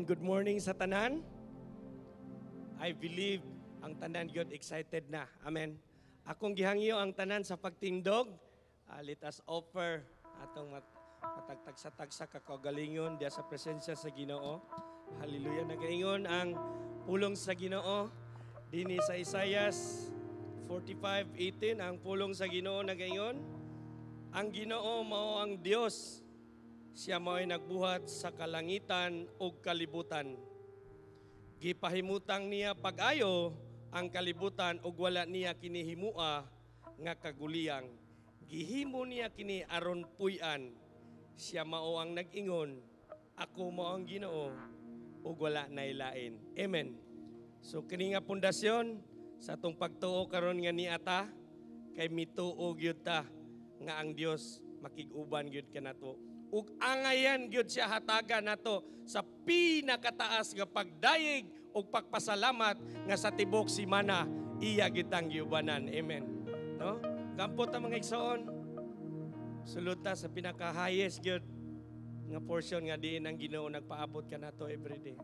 Good morning sa tanan. I believe ang tanan gyud excited na. Amen. Akong gihangyo ang tanan sa pagtindog. Let us offer atong matagtagsa-tagsa kakagalingon diya sa presensya sa Ginoo. Hallelujah. Nagaingon ang pulong sa Ginoo dinhi sa Isaiah 45:18, ang pulong sa Ginoo nagaingon, ang Ginoo mao ang Dios. Siya mao'y nagbuhat sa kalangitan ug kalibutan. Gipahimutang niya pag-ayo ang kalibutan ug wala niya kini himua nga kaguliyang. Gihimo niya kini aron puy-an. Siya mao ang nag-ingon, ako mao ang Ginoo ug wala nay lain. Amen. So kini nga pundasyon sa atong pagtuo karon nga niata kay mituo gyud ta nga ang Dios makig-uban gyud kanato. Ug angayan gyud siya hatagan nato sa pinakataas nga pagdayeg ug pagpasalamat nga sa tibok simana iya gitang giubanan. Amen. No? Gampot ang mga igsoon. Sulod ta sa pinaka-highest gyud nga portion nga diin ang Ginoo nagpaabot kanato everyday.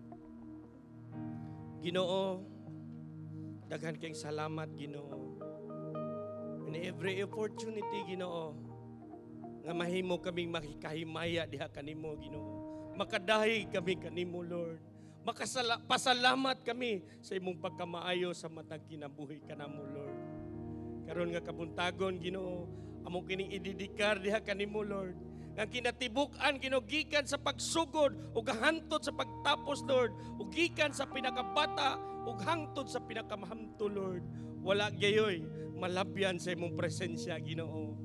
Ginoo, daghan kayong salamat, Ginoo. In every opportunity, Ginoo, nga mahimo kaming makikahimaya diha kanimo, Ginoo. Makadahig kami kanimo, Lord. Pasalamat kami sa imong pagkamaayo sa matag kinabuhi kanamo, Lord. Karon nga kabuntagon, Ginoo, among kining idedikar diha kanimo, Lord. Nga kinatibuk-an, Ginoo, gikan sa pagsugod ug hangtod sa pagtapos, Lord, ug gikan sa pinakabata ug hangtod sa pinakamahamto, Lord. Wala gayoy malabyan sa imong presensya, Ginoo.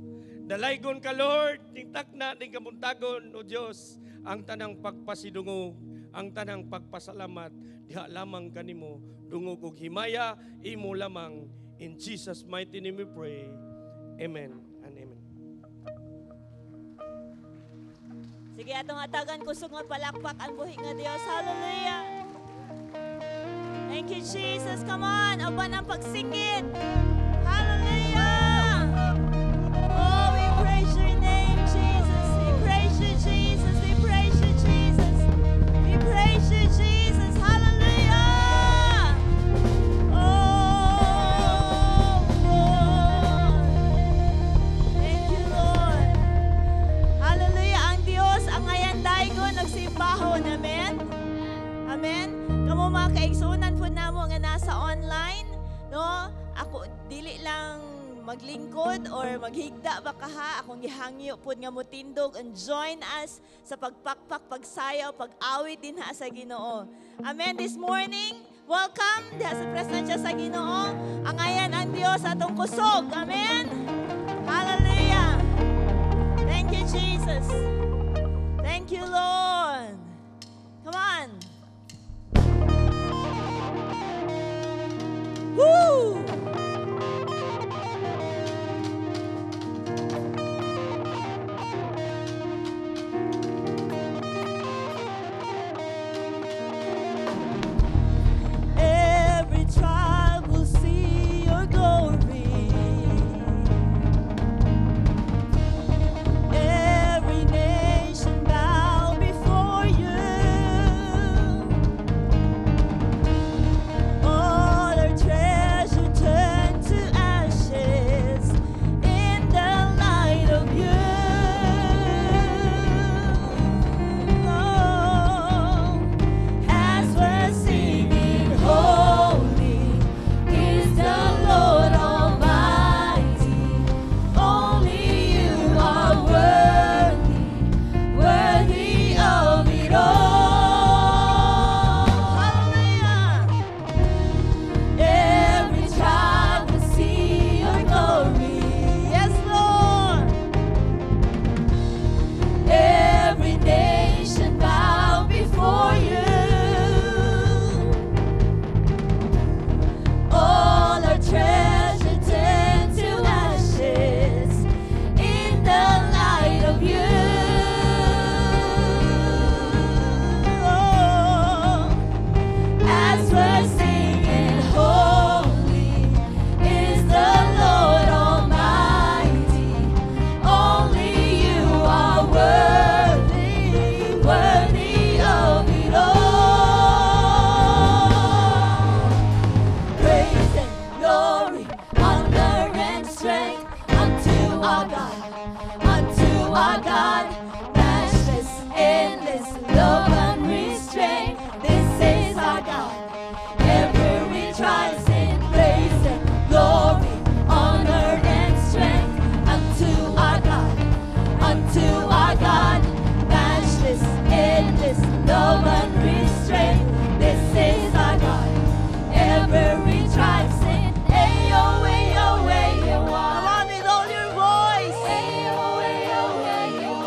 Dalaygon ka, Lord, ning takna ning kabuntagon, o Dios, ang tanang pagpasidungog, ang tanang pagpasalamat diha lamang kanimo, dungog og himaya imo lamang. In Jesus' mighty name we pray. Amen and amen. Sige, atong atagan kusog nga palakpak ang buhi nga Dios. Hallelujah. Thank you, Jesus. Come on, uban ang pagsingit. Hallelujah. Oh, we praise your name, Jesus. We praise you, Jesus. We praise you, Jesus. We praise you, Jesus. Hallelujah. Oh, Lord. Thank you, Lord. Hallelujah. Ang Dios, ang ngayan daigon, nagsimbahon. Amen? Amen? Kamo mga kaigsunan po namo nga nasa online, no? Ako, dili lang maglingkod or maghigda ba ka ha? Akong gihangyo pod nga motindog and join us sa pagpakpak, pagsayaw, pag-awit din ha sa Ginoo. Amen. This morning, welcome diha sa presensya sa Ginoo. Angayan ang Dios atong kusog. Amen. Hallelujah. Thank you, Jesus. Thank you, Lord. Come on. Woo! Every tribe will see your glory. Every nation bow before. our God, unto our God, matchless, endless, love unrestrained. This is our God. Every tribe sing praise and glory, honor and strength unto our God, matchless, endless, love unrestrained. This is our God. Every tribe sing, Ayo, ayo, ayo. Come on with all your voice. Ayo, ayo, ayo.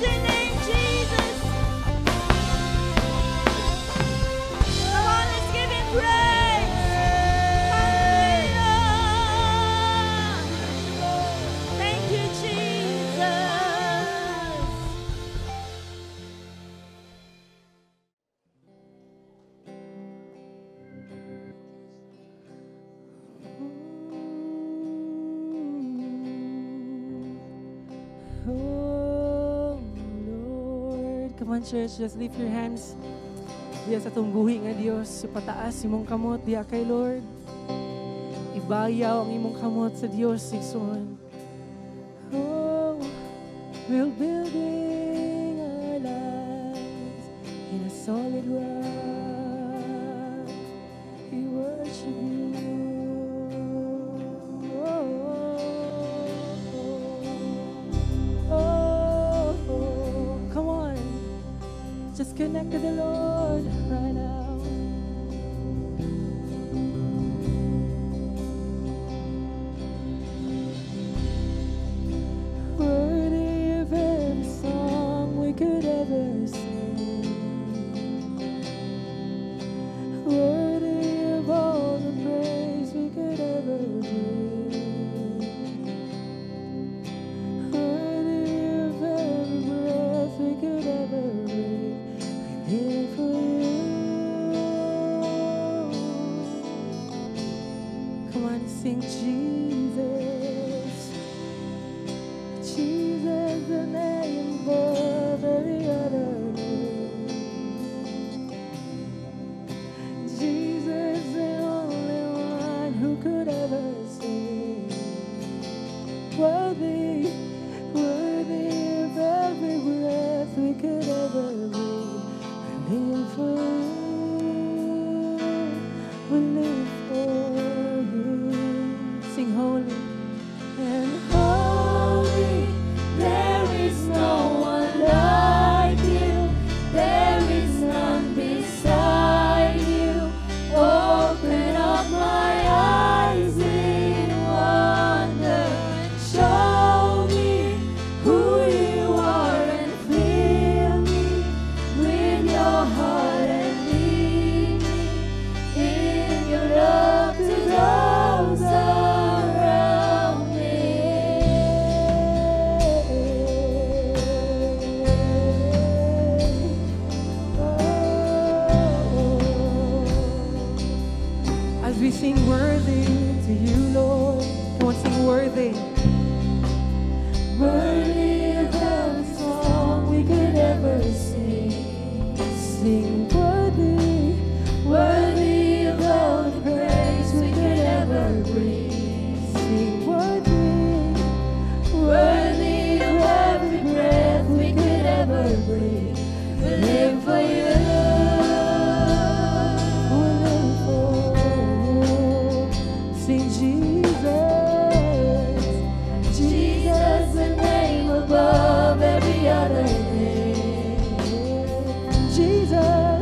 your name, Jesus. Come on, let's give Him praise. Hallelujah. Thank you, Jesus. Oh, Lord. Come on, church, just lift your hands. Diya sa atong buhi nga Dios, ipataas imong kamot diya kay Lord. Ibayaw ang imong kamot sa Dios, igsoon. Oh, we're building our lives in a solid rock. We worship you. Oh, come on. Just connect to the Lord right now. Worthy of every song we could ever sing. Worthy of all the praise we could ever bring. Worthy of every breath we could ever breathe. We live for you. Come on, sing Jesus. Jesus, the name above every other name. Jesus, the only one who could ever save. Worthy, worthy of every breath we could ever breathe. We live for you. We live for you. Sing holy and holy. There is no one like you. There is none beside you. Open up my eyes in wonder and show me who you are and fill me with your heart and lead me in your love to those around me. Oh. As we sing worthy to you, Lord, come on, sing worthy. Worthy of every song we could ever sing. Sing worthy, worthy of all the praise we could ever bring. Sing worthy, worthy of every breath we could ever breathe. We live for you. We live for you. Sing Jesus, Jesus, the name above every other name. Jesus,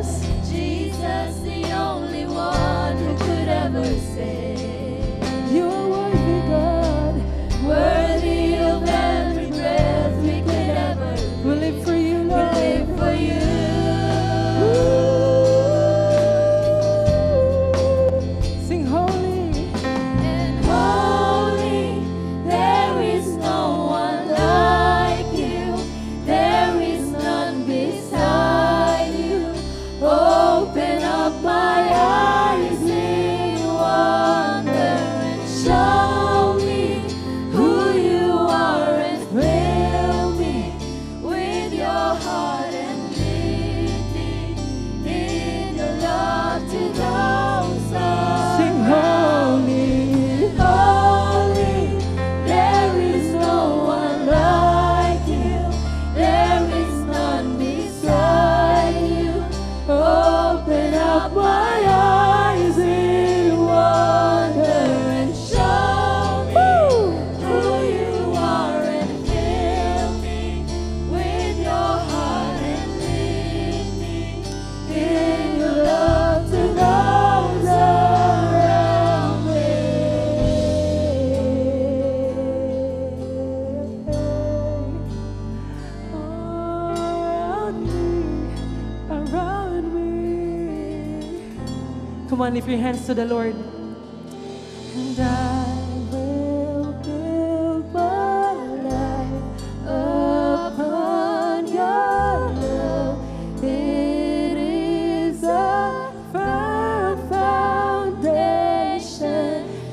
Come on, lift your hands to the Lord. And I will build my life upon your love. It is a firm foundation,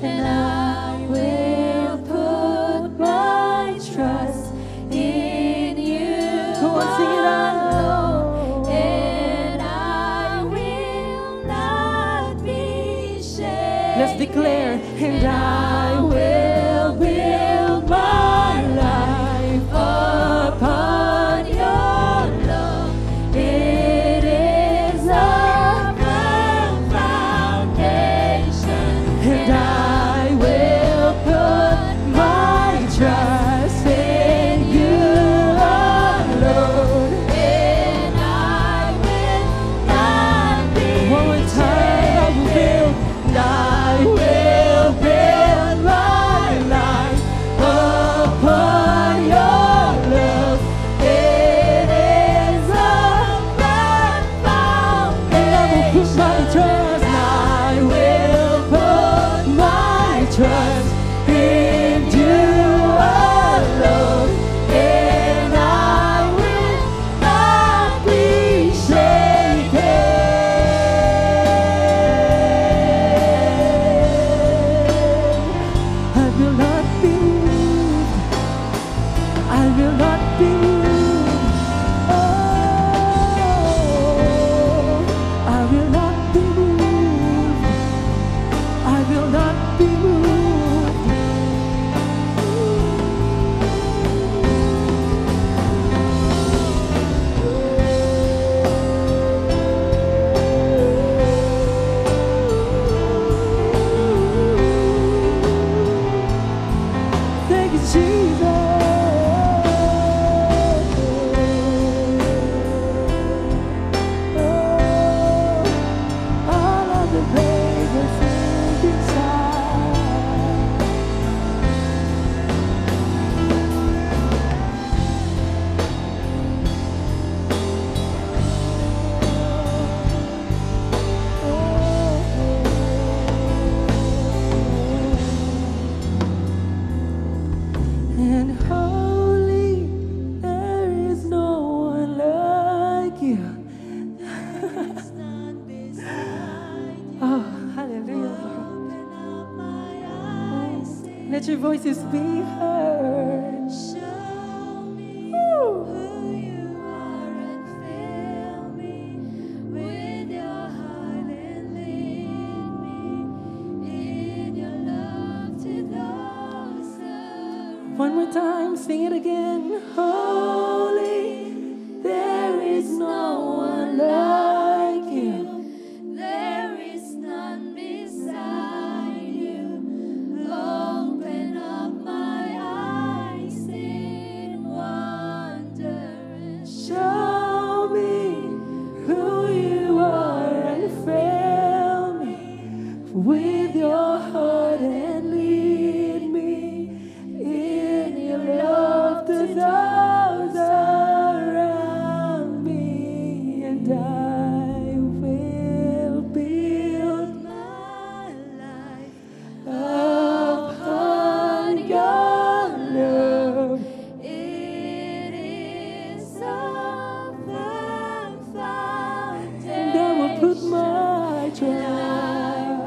and I will put my trust in you. Come on, sing it out. And I will not be shaken. Let's declare, and I will build my life upon your love. It is a firm foundation, And I will put my trust in you alone. And I will not be One more time, I will build, and I will build my life upon your love. It is a firm And I will put my foundation. trust, I will put my trust in you alone. And I will not be shaken. I will not be moved. I will not be moved. Oh, I will not be moved. I will not be moved. Thank you, Jesus. Oh, all of the pain inside. And holy, there is no one like you. Stand beside you. Oh, hallelujah, Lord. Open up my eyes. Let your voices be heard. Show me Woo. who you are and fill me with your heart and lead me in your love to those around. One more time, sing it again. Holy, there is no one like you. There is none beside you. Open up my eyes in wonder and Show me who you are and fill me with your heart and lead me in your love to those around me, and I will build my life upon your love. It is a firm And I will put foundation. my I trust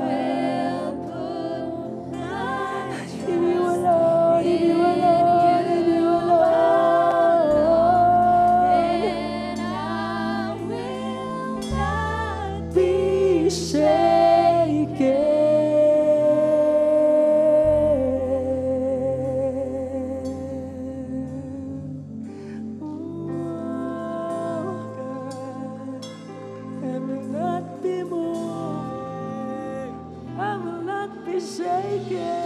will put my in you alone, in you alone, in you alone. And I will not Be shaken. Oh, God, I will not be moved. I will not be shaken.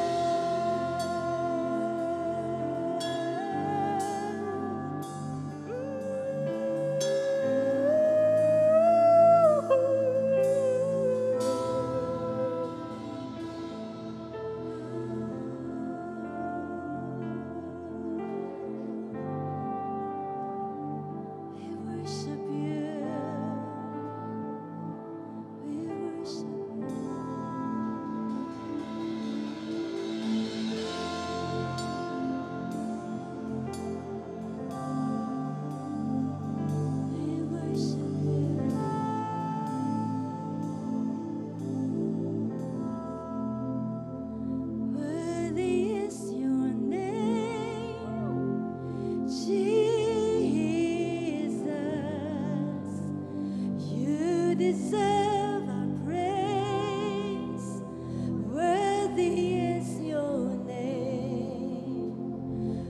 Deserve our praise. Worthy is your name.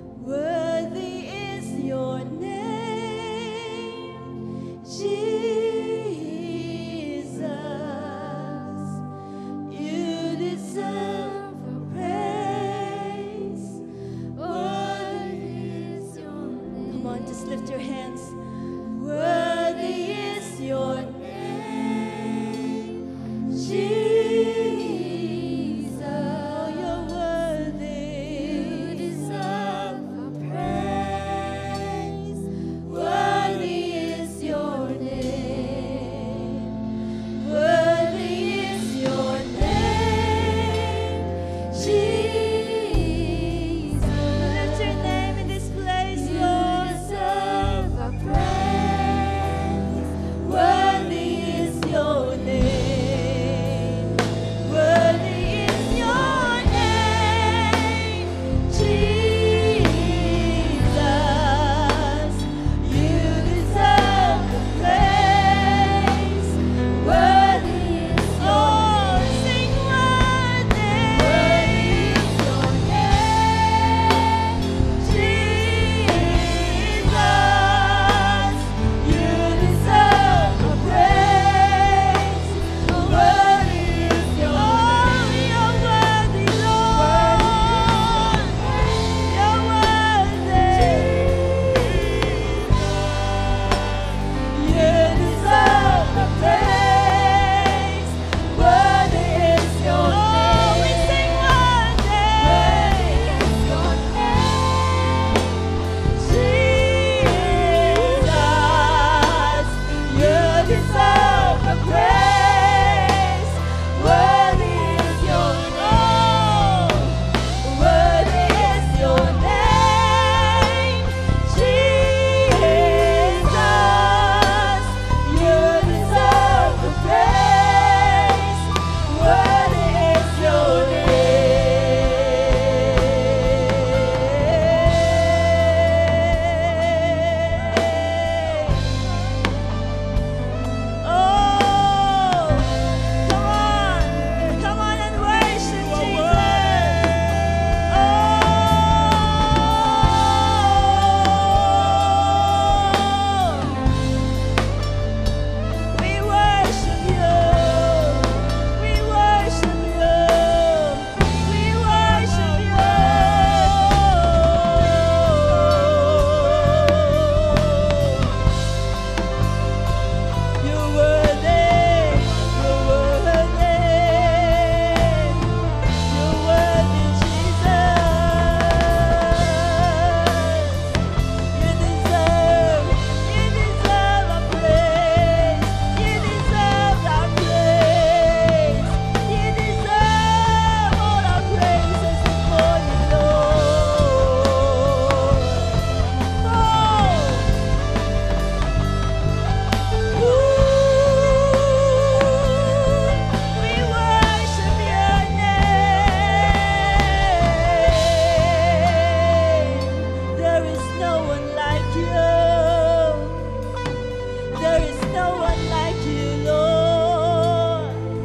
Worthy is your name, Jesus. You deserve our praise. Worthy is your name. Come on, just lift your hands. Worthy is your name, Jesus. Oh, you're worthy. You deserve our praise. Worthy is your name. Worthy is your name, Jesus. Lift your name in this place, Lord. You deserve our praise. Worthy is your name. Worthy is your name, Jesus. You deserve the praise. Worthy is your sing worthy. Worthy is your name, Jesus. You deserve the praise. Worthy is your name. You're worthy, Lord. You're worthy. You deserve the praise. Worthy is your name. We sing worthy. Worthy is your name, Jesus. You deserve the praise. Worthy is your name. Worthy is your name, Jesus. You deserve the praise. Worthy is your name. Oh, come on, come on and worship Jesus. Oh, we worship you. We worship you. We worship you. You're worthy. You're worthy. You're worthy, Jesus. You deserve our praise. You deserve our praise. You deserve all our praises this morning, Lord. Oh. We worship your name. There is no one like you. There is no one like you, Lord.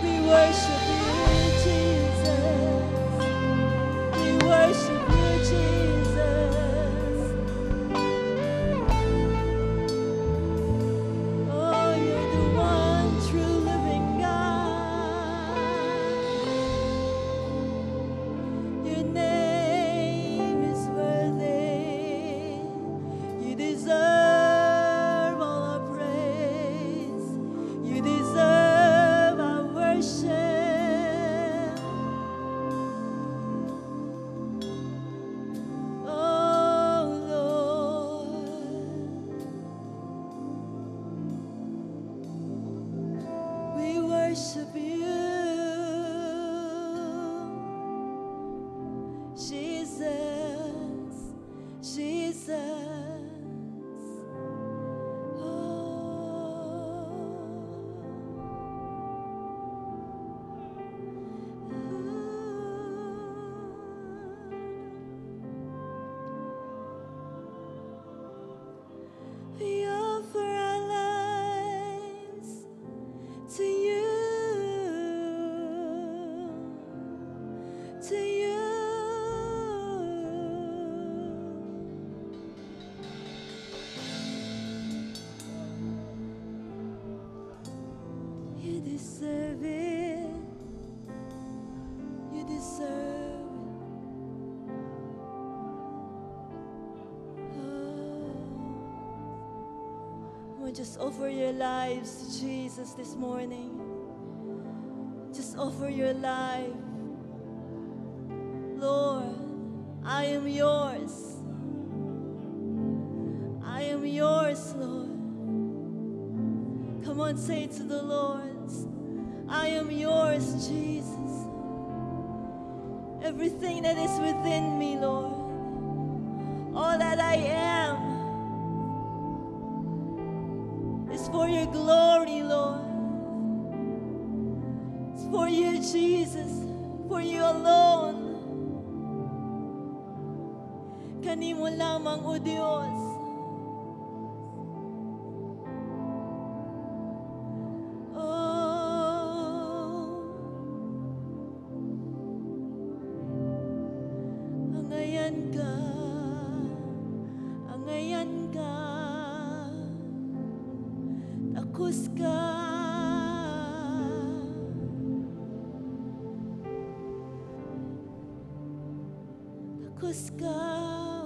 We worship you, Jesus. We worship you, Jesus. Oh, you're the one true living God. Your name is worthy. You deserve all our praise. You deserve our worship. Oh, Lord. We worship you, Jesus, Jesus. Oh. We Come on, just offer your lives to Jesus this morning. Just offer your life. Lord, I am yours. I am yours, Lord. Come on, say to the Lord, I am yours, Jesus. Everything that is within me, Lord, all that I am is for your glory, Lord. It's for you, Jesus, for you alone. Kanimo lamang, O Diyos. Oh, angayan ka, angayan ka, takos ka. Takos ka,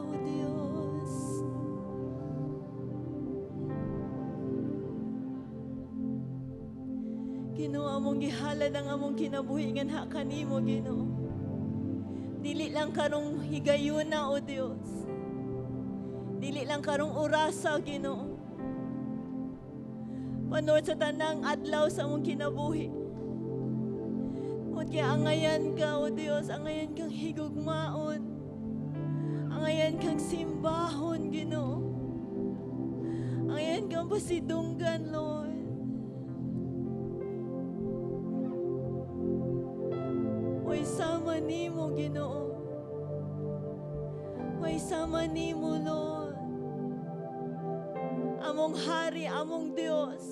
O Diyos. Ginoo, among gihalad ang among kinabuhi nganha kanimo, Ginoo. Dili lang karong higayuna, O Dios. Dili lang karong orasa, Ginoo. Panor sa tanang adlaw sa among kinabuhi. Tungod kay angayan ka, O Dios, angayan kang higugmaon. Angayan kang simbahon, Ginoo. Angayan kang pasidunggan, Lord. Way sama nimo, Ginoo. Way sama nimo, Lord. Among hari, among Dios.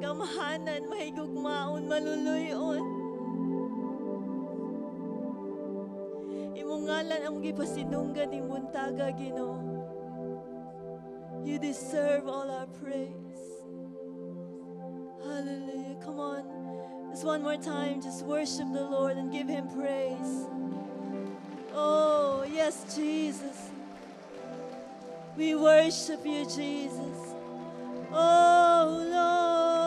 Gamhanan, mahigugmaon, maluluyon. Imong ngalan among gipasidunggan ning buntaga, Ginoo. You deserve all our praise. Hallelujah. Come on. Just one more time, just worship the Lord and give Him praise. Oh, yes, Jesus. We worship you, Jesus. Oh, Lord.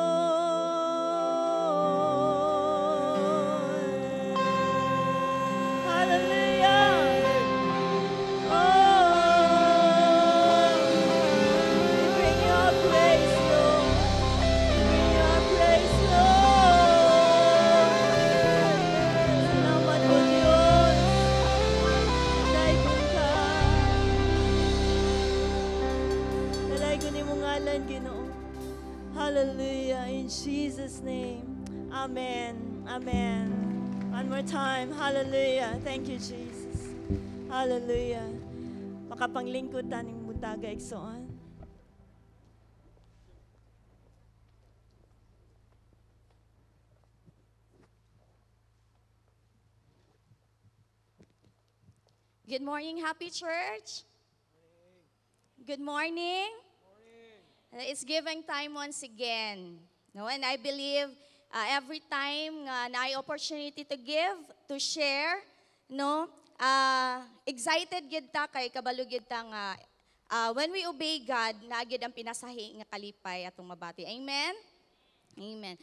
Hallelujah. Oh, we bring you our praise, Lord. We bring you our praise, Lord. Salamat, O Diyos. Dalaygon ka. Dalaygon imong ngalan, Ginoo. Hallelujah. In Jesus' name. Amen. Amen. One more time. Hallelujah. Thank you, Jesus. Hallelujah. Makapanglingkod ta ning buntaga, igsoon. Good morning, Happy Church. Good morning. It's giving time once again. No, and I believe every time nga naay opportunity to give, to share, no, excited gid ta kay kabalo gid ta nga when we obey God, naa gid ang pinasahi nga kalipay atong mabati. Amen. Amen.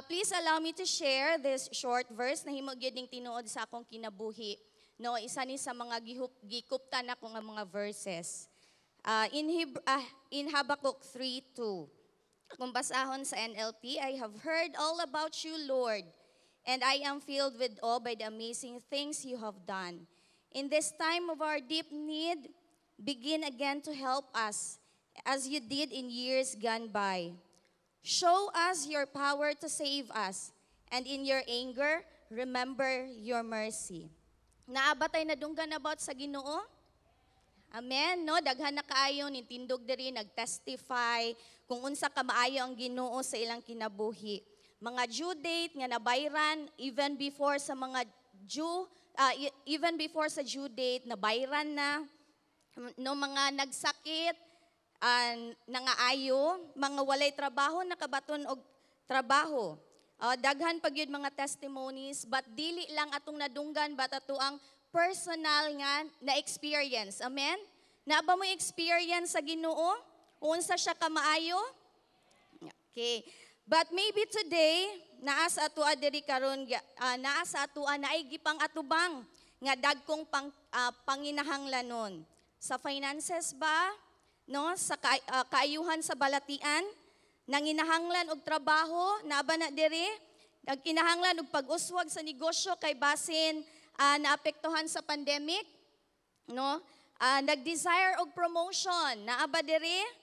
Please allow me to share this short verse na himo gyud ning tinuod sa akong kinabuhi. No, isa ni sa mga gikuptan ako nga mga verses. In Habakkuk 3:2. Kung basahon sa NLT, I have heard all about you, Lord, and I am filled with awe by the amazing things you have done. In this time of our deep need, begin again to help us as you did in years gone by. Show us your power to save us, and in your anger, remember your mercy. Naa ba tay nadunggan about sa Ginoo? Amen, no? Daghan na kaayo nintindog diri nagtestify kung unsa ka maayo ang Ginoo sa ilang kinabuhi. Mga due date nga nabayran even before sa mga due, even before sa due date nabayran na, no, mga nagsakit, nangaayo, mga walay trabaho nakabaton og trabaho. Daghan pa gyud mga testimonies, but dili lang atong nadunggan but ato ang personal nga na experience. Amen? Naa ba mo experience sa Ginoo? Kung unsa siya kamaayo? Okay. But maybe today, naa sa atoa diri karon, naa sa atoa naay gipang atubang nga dagkong panginahanglanon. Sa finances ba? No, sa kaayuhan sa balatian, nanginahanglan og trabaho, naa ba na diri? Nagkinahanglan og pag-uswag sa negosyo kay basin naapektuhan sa pandemic, no? Nag-desire og promotion, naa ba diri?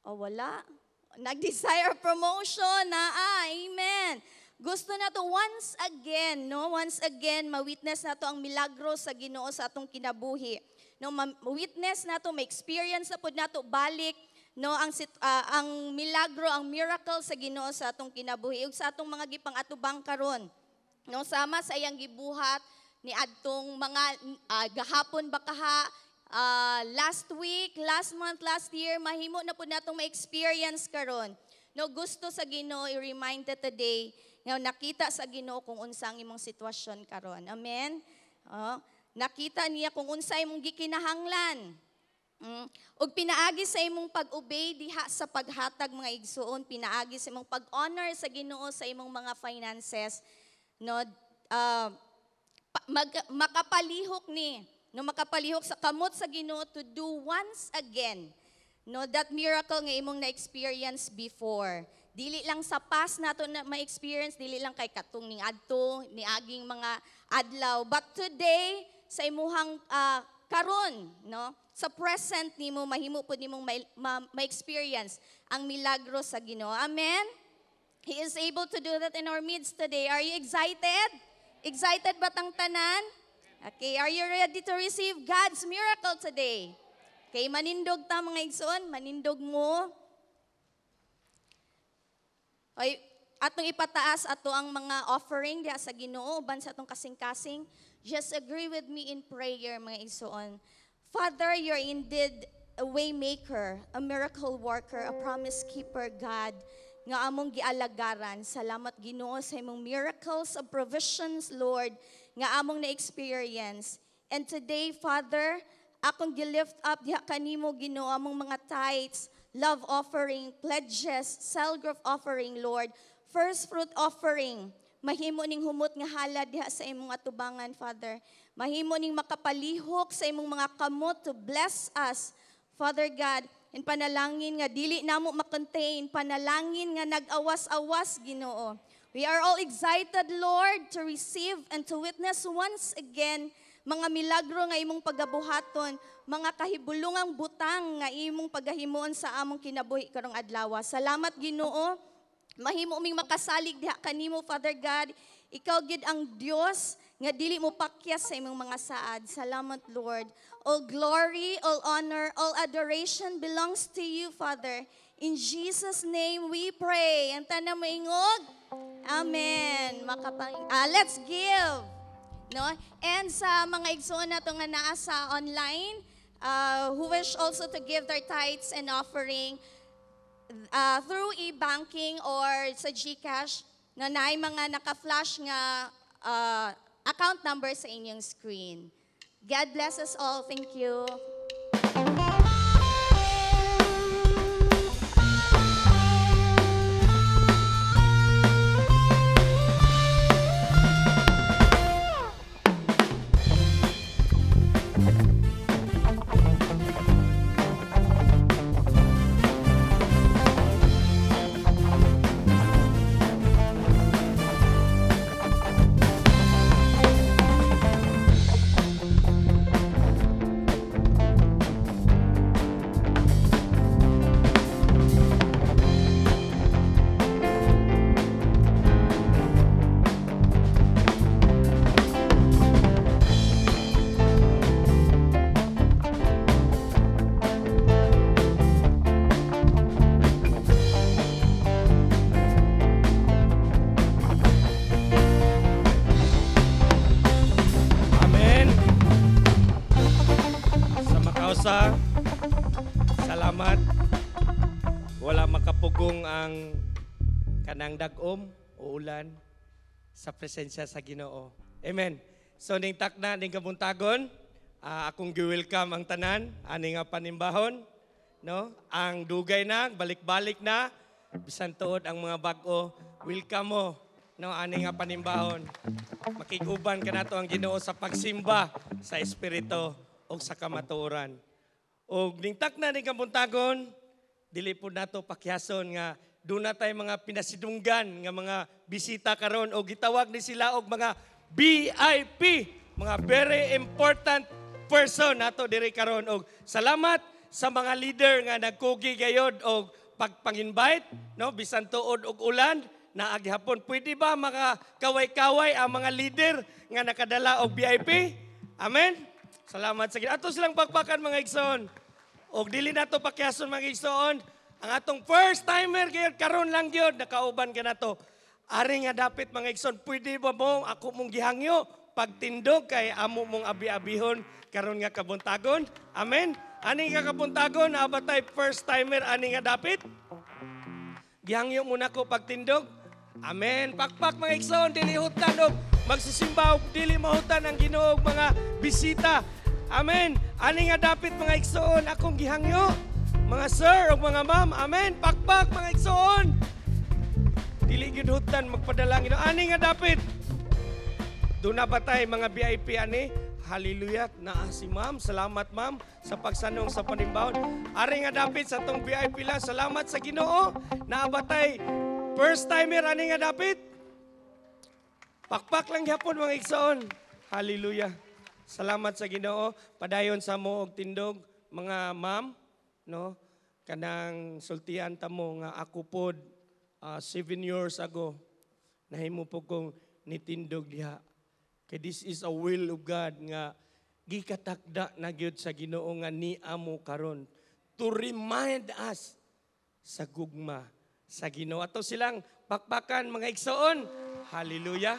O wala. Nag-desire promotion, naa, amen. Gusto na to once again, no? Once again, ma-witness na to ang milagro sa Ginoo sa atong kinabuhi. No, ma-witness na to, ma-experience na pud nato balik, no, ang milagro, ang miracle sa Ginoo sa atong kinabuhi ug sa atong mga gipang-atubang karon. No, sama sa iyang gibuhat ni adtong mga gahapon ba kaha, last week, last month, last year, mahimo na pud natong ma-experience karon. No, gusto sa Ginoo i-remind today nga nakita sa Ginoo kung unsa ang imong sitwasyon karon. Amen. Oh, nakita niya kung unsa imong gikinahanglan. Ug pinaagi sa imong pag-obey diha sa paghatag, mga igsuon, pinaagi sa imong pag-honor sa Ginoo sa imong mga finances, no, makapalihok ni, no, makapalihok sa kamot sa Ginoo to do once again, no, that miracle nga imong na-experience before. Dili lang sa past nato na ma-experience, dili lang kay katong ning adto, ni aging mga adlaw, but today sa imuhang karon, no, sa present nimo mahimo pud nimong ma-experience ang milagro sa Ginoo. Amen. He is able to do that in our midst today. Are you excited? Excited ba tang tanan? Okay, are you ready to receive God's miracle today? Okay, manindog ta, mga igsoon, manindog mo. Ay, atong ipataas ato ang mga offering diha sa Ginoo uban sa atong kasing-kasing. Just agree with me in prayer, mga igsoon. Father, you're indeed a way maker, a miracle worker, a promise keeper, God, nga among gialagaran. Salamat, Ginoo, sa imong miracles of provisions, Lord, nga among na-experience. And today, Father, akong gi-lift up diha kanimo, Ginoo, among mga tithes, love offering, pledges, cell group offering, Lord, first fruit offering. Mahimo ning humot nga halad diha sa imong atubangan, Father. Mahimo ning makapalihok sa imong mga kamot to bless us, Father God. And panalangin nga dili namo makontain, panalangin nga nag-awas-awas, Ginoo. We are all excited, Lord, to receive and to witness once again mga milagro nga imong pagabuhaton, mga kahibulungang butang nga imong pagahimuon sa among kinabuhi karong adlaw. Salamat, Ginoo. Mahimo ming makasalig diha kanimo, Father God. Ikaw gid ang Dios nga dili mo pakyas sa imong mga saad. Salamat, Lord. All glory, all honor, all adoration belongs to you, Father. In Jesus' name we pray. Ang tanan moingog. Amen. Let's give. No? And sa mga igsoon nato nga naa sa online, who wish also to give their tithes and offering through e-banking or sa GCash, na naay mga naka-flash nga account number sa inyong screen. God bless us all. Thank you. Salamat. Wala makapugong ang kanang dag-om o ulan sa presensya sa Ginoo. Amen. So ning takna ning kabuntagon, akong gi-welcome ang tanan ani nga panimbahon. No? Ang dugay na, balik-balik na, bisan tuod ang mga bag-o, welcome mo, no, ani nga panimbahon. Makig-uban kanato ang Ginoo sa pagsimba sa espiritu o sa kamatuoran. Og ningtak na ni kabuntagon, dili po nato pakyason nga doon na tayo mga pinasidunggan nga mga bisita karon o gitawag ni sila og mga VIP, mga very important person nato diri karon. Og salamat sa mga leader nga nagkugi gayod og pagpang-invite, no, bisan tuod og ulan naa gihapon. Pwede ba mga kaway-kaway ang mga leader nga nakadala og VIP? Amen. Salamat sa Ginoo. Ato silang pakpakan, mga igsoon. Og dili nato pakyason, mga igsoon, ang atong first timer gyud, karon lang gyud nakauban kanato. Ari nga dapit, mga igsoon, pwede ba mo ako mong gihangyo pagtindog kay amo mong abi-abihon karon nga kabuntagon? Amen. Ani nga kabuntagon, naa ba tay first timer ani nga dapit? Gihangyo mo nako pagtindog. Amen. Pakpak, mga igsoon, dili hutan og magsisimba og dili mahutan ang Ginoo og mga bisita. Amen. Ani nga dapit, mga igsoon, akong gihangyo. Mga sir ug mga ma'am, amen. Pakpak, mga igsoon. Dili gyud hutan magpadalangin. Ani nga dapit. Doon na ba tay mga VIP ani? Hallelujah. Naa si ma'am. Salamat, ma'am, sa pagsanong sa panimbahon. Ari nga dapit sa tong VIP lang. Salamat sa Ginoo. Naa ba tay first timer ani nga dapit? Pakpak lang gyapon, mga igsoon. Hallelujah. Salamat sa Ginoo. Padayon sa mo og tindog, mga ma'am, no? Kanang sultian ta mo nga ako pod 7 years ago nahimo po kong nitindog diha. Kay this is a will of God nga gikatakda na gyud sa Ginoo nga ni amo karon to remind us sa gugma sa Ginoo. Ato silang pakpakan, mga igsoon. Hallelujah.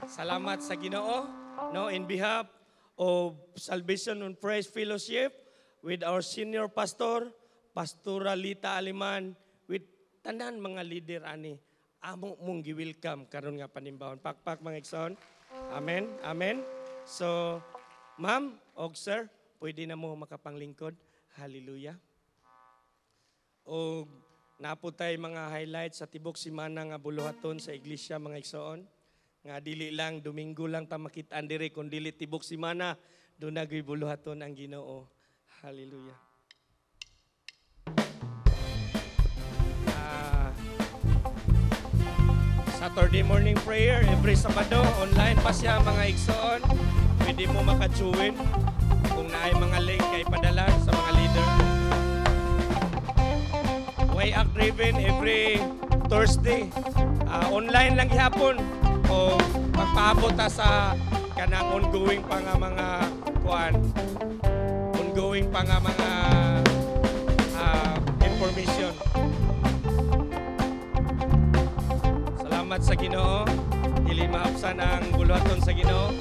Salamat sa Ginoo. No, in behalf of Salvation and Praise Fellowship with our senior pastor, Pastora Lita Aliman, with tanan mga leader ani, amo mong gi-welcome karon nga panimbahon. Pakpak, mga igsoon. Amen. Amen. So, ma'am og sir, pwede na mo makapanglingkod. Hallelujah. Og naa po tay mga highlights sa tibok simana nga buluhaton sa iglesia, mga igsoon. Nga dili lang Domingo lang ta makit-an diri kun dili tibok simana duna gyud buluhaton ang Ginoo. Hallelujah. Saturday morning prayer every Sabado, online pa siya, mga igsoon. Pwede mo maka-join kung naay mga link kay padala sa mga leader. Way Act Driven every Thursday. Online lang gihapon o pagpaabot ta sa kanang ongoing pa nga mga kuan, ongoing pa nga mga information. Salamat sa Ginoo. Dili maapsan ang buluhaton sa Ginoo.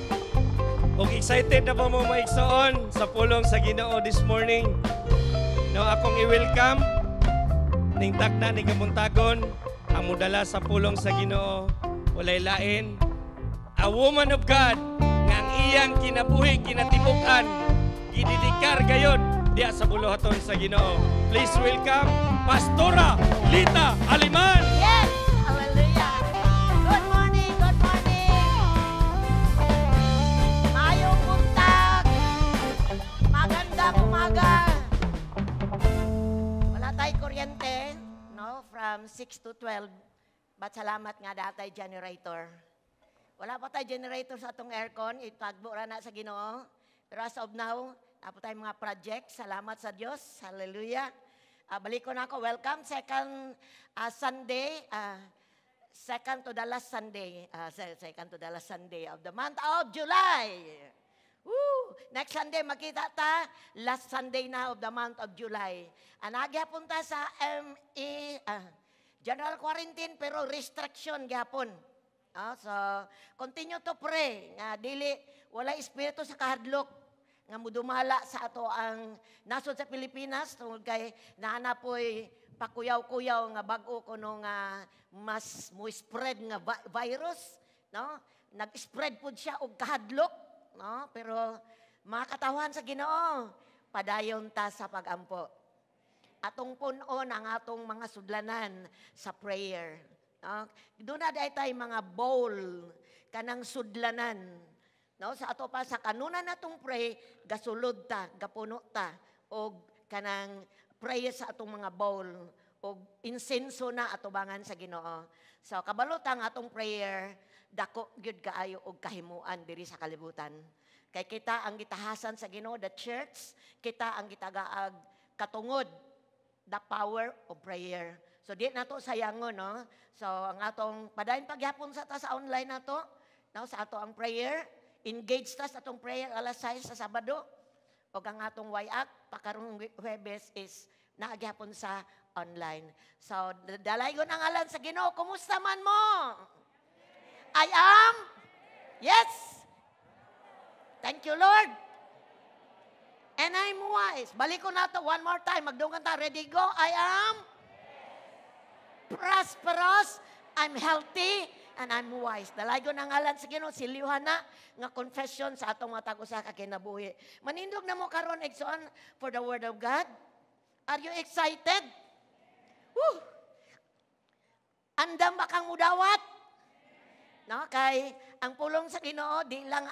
Og excited na ba mo, mga igsoon, sa pulong sa Ginoo this morning? No, akong i-welcome ning takna ni kabuntagon ang mudala sa pulong sa Ginoo, walay lain, a woman of God nga ang iyang kinabuhi, kinatibuk-an, gidedikar gayod diya sa buluhaton sa Ginoo. Please welcome Pastora Lita Aliman. Yes! Hallelujah! Good morning! Good morning! Maayong buntag! Magandang umaga! Wala tayong kuryente, no? From 6 to 12. But salamat nga naa tay generator. Wala pa tayo generator sa atong aircon. Itagbo ra na sa Ginoo. Pero as of now, naa po tayong mga project. Salamat sa Diyos. Hallelujah. Balik ko na ako. Welcome. Second Sunday. Second to the last Sunday. Second to the last Sunday of the month of July. Woo! Next Sunday, makita ta, last Sunday na of the month of July. Naa gyapon ta sa ME, General Quarantine, pero restriction gyapon. So, continue to pray nga dili, wala espiritu sa kahadlok nga mudumala sa ato ang nasod sa Pilipinas tungod kay naa poy pakuyaw-kuyaw nga bag-o kuno nga mas mo spread nga virus, no? Nag-spread pud siya og kahadlok, no? Pero mga katawhan sa Ginoo, padayon ta sa pagampo. Atong punon ang atong mga sudlanan sa prayer. No? Duna diay tay mga bowl kanang sudlanan. No, sa ato pa sa kanunan natong pray, gasulod ta, gapuno ta og kanang prayer sa atong mga bowl og insenso na atubangan sa Ginoo. So kabalo ta ang atong prayer dako gyud kaayo og kahimuan diri sa kalibutan. Kay kita ang gitahasan sa Ginoo, the church, kita ang gitagaag katungod the power of prayer. So di nato sayangon, no? So ang atong padayon pagyapon sa ta sa online nato, no, sa ato ang prayer, engage ta sa atong prayer alas 6 sa Sabado. O ang atong YAC pakarong Huwebes is naa gyapon sa online. So dalaygon ang ngalan sa Ginoo. Kumusta man mo? I am. Yes. Thank you, Lord. And I'm wise. Balik ko na to one more time. Magdungan ta. Ready, go. I am prosperous. I'm healthy. And I'm wise. Dalaygon ang ngalan sa Ginoo, silyuhan na nga confession sa atong matag usa ka kinabuhi. Manindog na mo karon, igsoon, for the word of God. Are you excited? Woo! Andam ba kang mudawat? No, kay ang pulong sa Ginoo di lang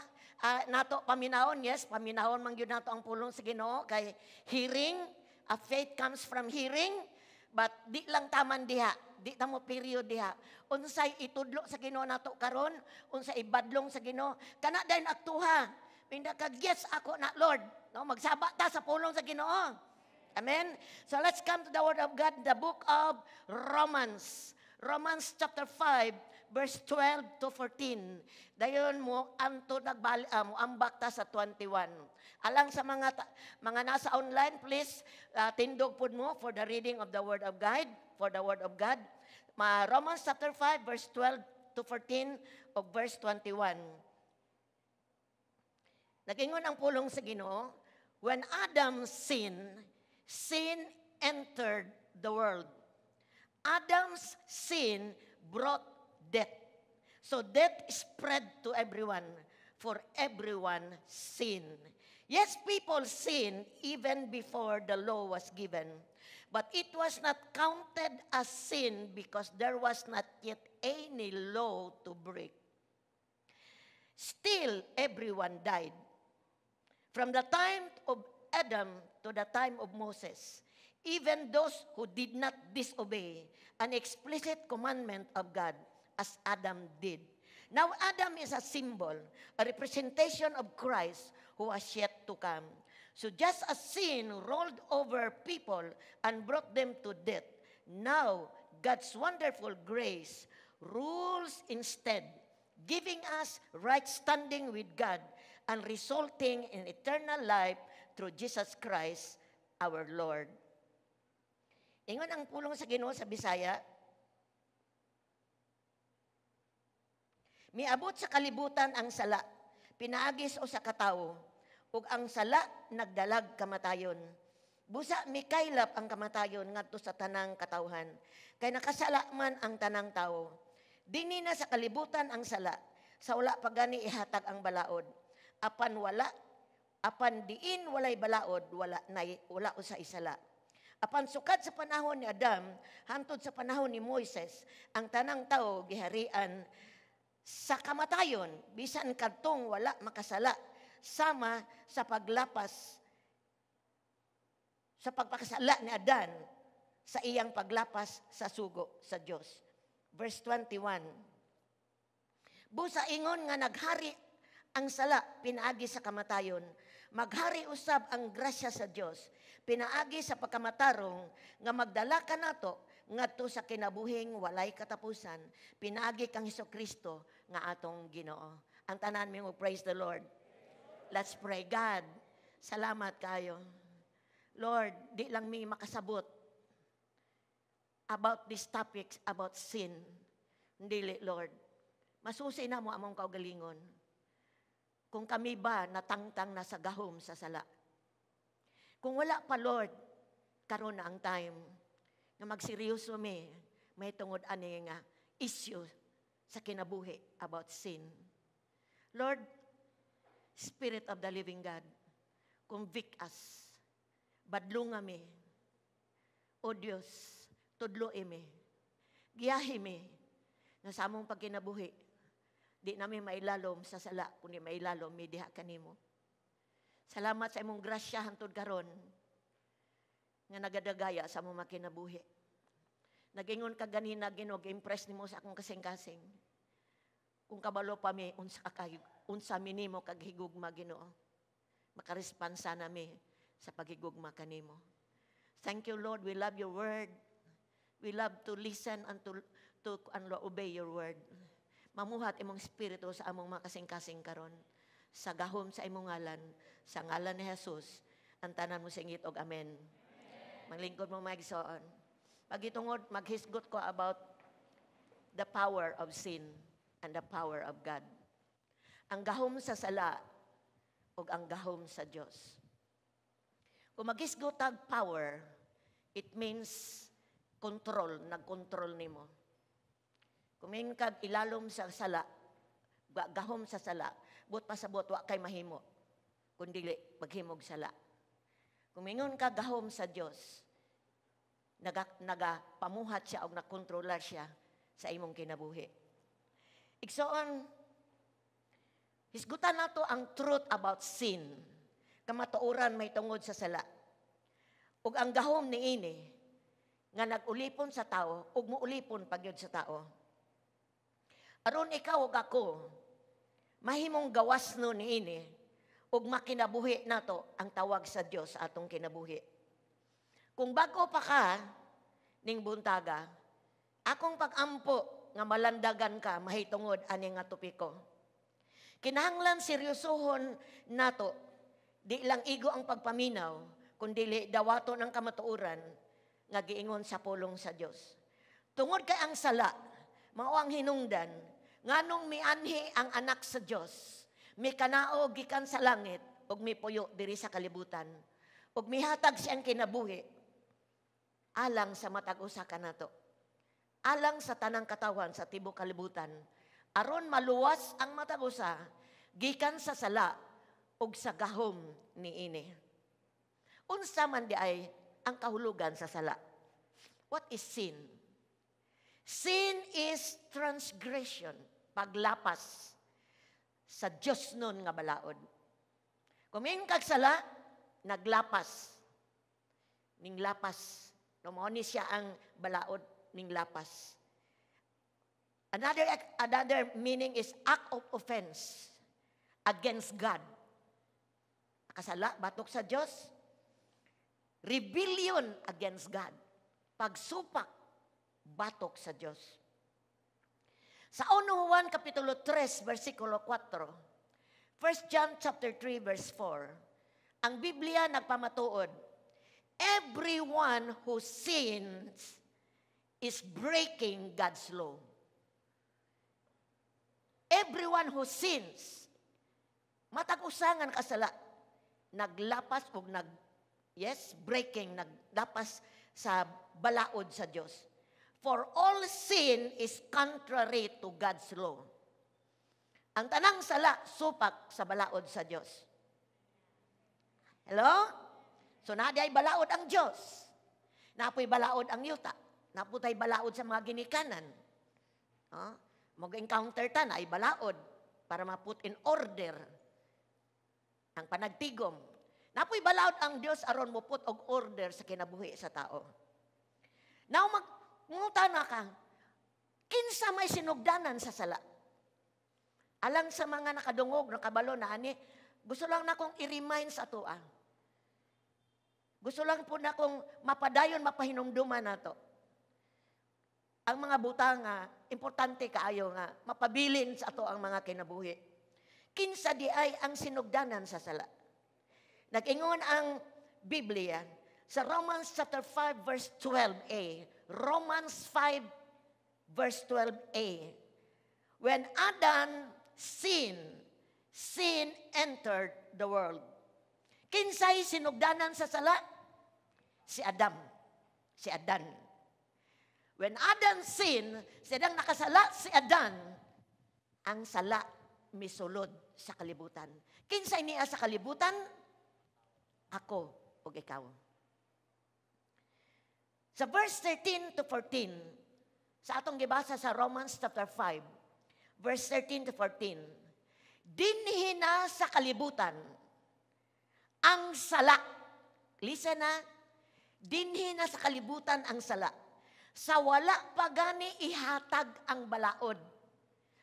nato paminawon, yes, paminawon man gyud nato ang pulong sa Ginoo kay hearing, a faith comes from hearing, but di lang taman diha, di ta mo period diha. Unsay itudlo sa Ginoo nato karon, unsay ibadlong sa Ginoo, kana dayon aktuha. Pinda kag yes ako na, Lord, no, magsaba ta sa pulong sa Ginoo. Amen. So let's come to the word of God, the book of Romans. Romans chapter 5 verse 12 to 14. Dayon mo anto nagbali mo ambak ta sa 21. Alang sa mga nasa online, please tindog pud mo for the reading of the word of God, for the word of God. Romans chapter 5 verse 12 to 14 o verse 21. Nagingon ang pulong sa Ginoo, "When Adam sinned, sin entered the world. Adam's sin brought death. So death spread to everyone, for everyone sinned. Yes, people sinned even before the law was given. But it was not counted as sin because there was not yet any law to break. Still, everyone died. From the time of Adam to the time of Moses, even those who did not disobey an explicit commandment of God as Adam did. Now, Adam is a symbol, a representation of Christ who was yet to come. So just as sin rolled over people and brought them to death, now God's wonderful grace rules instead, giving us right standing with God and resulting in eternal life through Jesus Christ, our Lord." Ingon ang pulong sa Ginoo sa Bisaya, "Miabot sa kalibutan ang sala, pinaagi sa usa ka tawo, ug ang sala nagdalag kamatayon. Busa mikaylap ang kamatayon ngadto sa tanang katawhan, kay nakasala man ang tanang tawo. Dinhi na sa kalibutan ang sala, sa wala pa gani ihatag ang balaod. Apan diin walay balaod, wala nay wala usa isala. Apan sukad sa panahon ni Adam hantod sa panahon ni Moises, ang tanang tawo giharian sa kamatayon, bisan kadtong wala makasala, sama sa paglapas sa pagpakasala ni Adan sa iyang paglapas sa sugo sa Dios." Verse 21. "Busa ingon nga naghari ang sala pinaagi sa kamatayon, maghari usab ang grasya sa Dios pinaagi sa pagkamatarong nga magdala kanato ngadto sa kinabuhing walay katapusan pinaagi kang Kristo nga atong Ginoo." Ang tanan mo, praise the Lord. Let's pray. God, salamat kayo. Lord, di lang mi makasabot about these topics about sin. Dili, Lord. Masusi na mo among kaugalingon. Kung kami ba natangtang na sa gahom sa sala. Kung wala pa, Lord, karon na ang time nga magseryoso mi may tungod ani nga issue sa kinabuhi about sin. Lord, Spirit of the living God, convict us. Badlunga mi. O Dios, tudloi mi. Giyahi mi nga sa among pagkinabuhi, di namin mailalom sa sala, kundi mailalom mi diha kanimo. Salamat sa imong grasya hantod karon nga nagadagaya sa among makinabuhi. Nagingon ka ganina, Ginoo, impress nimo sa akong kasing-kasing. Kung kabalo pa mi unsa ka unsa mi nimo kag higugma, Ginoo. Makaresponsa nami sa paghigugma kanimo. Thank you, Lord. We love your word. We love to listen and to obey your word. Mamuhat imong espiritu sa among mga kasing-kasing karon. Sa gahom sa imong ngalan, sa ngalan ni Jesus, ang tanan mo singit og amen. Maglingkod mo, mga igsoon. Pagitungod, maghisgot ko about the power of sin and the power of God. Ang gahom sa sala ug ang gahom sa Dios. Kung maghisgot tag power, it means control, nagkontrol nimo. Kung miingon kag ilalom sa sala, gahom sa sala, buot pasabot wa kay mahimo kun dili maghimog sala. Kung mingon ka gahom sa Dios, naga nagapamuhat siya o nagkontrolar siya sa imong kinabuhi. Igsoon, hisgutan nato ang truth about sin. Kamatuoran may tungod sa sala. Ug ang gahom niini nga nag-ulipon sa tao ug muulipon pagyud sa tao. Aron ikaw ug ako mahimong gawas no niini ug makinabuhi nato ang tawag sa Dios sa atong kinabuhi. Kung bago pa ka ning buntaga, akong pag-ampo nga malandagan ka mahitungod ani nga topiko. Kinahanglan seryosohon nato, di lang igo ang pagpaminaw, kundi dawaton ang kamatuoran nga giingon sa pulong sa Dios. Tungod kay ang sala, mao ang hinungdan nganong mianhi ang anak sa Dios, mikanaog gikan sa langit ug mipuyo diri sa kalibutan, ug mihatag siyang kinabuhi alang sa matag usa kanato. Alang sa tanang katawhan sa tibuok kalibutan, aron maluwas ang matag usa gikan sa sala ug sa gahom niini. Unsa man di ay ang kahulugan sa sala? What is sin? Sin is transgression, paglapas sa Diyos nun nga balaod. Kung kag sala, naglapas. Ning lapas. No, mao ni siya ang balaod ning lapas. Another meaning is act of offense against God. Kasala, batok sa Diyos. Rebellion against God. Pagsupak, batok sa Diyos. Sa 1 Juan Kapitulo 3, versikulo 4, 1 John chapter 3, verse 4, ang Biblia nagpamatuod, everyone who sins is breaking God's law. Everyone who sins, matag usa nga nakasala, naglapas o nag, yes, breaking, naglapas sa balaod sa Diyos. For all sin is contrary to God's law. Ang tanang sala, supak sa balaod sa Diyos. Hello? So naa ay balaod ang Diyos. Naa poy balaod ang yuta. Naa pod tay balaod sa mga ginikanan. Huh? Mag-encounter ta na ay balaod para ma-put in order ang panagtigom. Naa poy balaod ang Dios aron mo put og order sa kinabuhi sa tao. Now mag na ka, kinsa may sinugdanan sa sala? Alang sa mga nakadungog, nakabalo na ani, gusto lang na akong i-remind sa atoa. Gusto lang po na akong mapadayon, mapahinumduman nato. Ang mga butang nga, importante kaayo nga, mapabilin sa ato ang mga kinabuhi. Kinsa di ay ang sinugdanan sa sala? Nag-ingon ang Biblia sa Romans chapter 5 verse 12a. Romans 5 verse 12a. When Adam sinned, sin entered the world. Kinsay sinugdanan sa sala? Si Adam. Si Adan. When Adam sinned, siya nakasala si Adan, ang sala misulod sa kalibutan. Kinsay niya sa kalibutan? Ako o ikaw. Sa verse 13 to 14, sa atong gibasa sa Romans chapter 5, verse 13 to 14, dinhi na sa kalibutan ang sala. Listen na, dinhi na sa kalibutan ang sala. Sa wala pa gani ihatag ang balaod.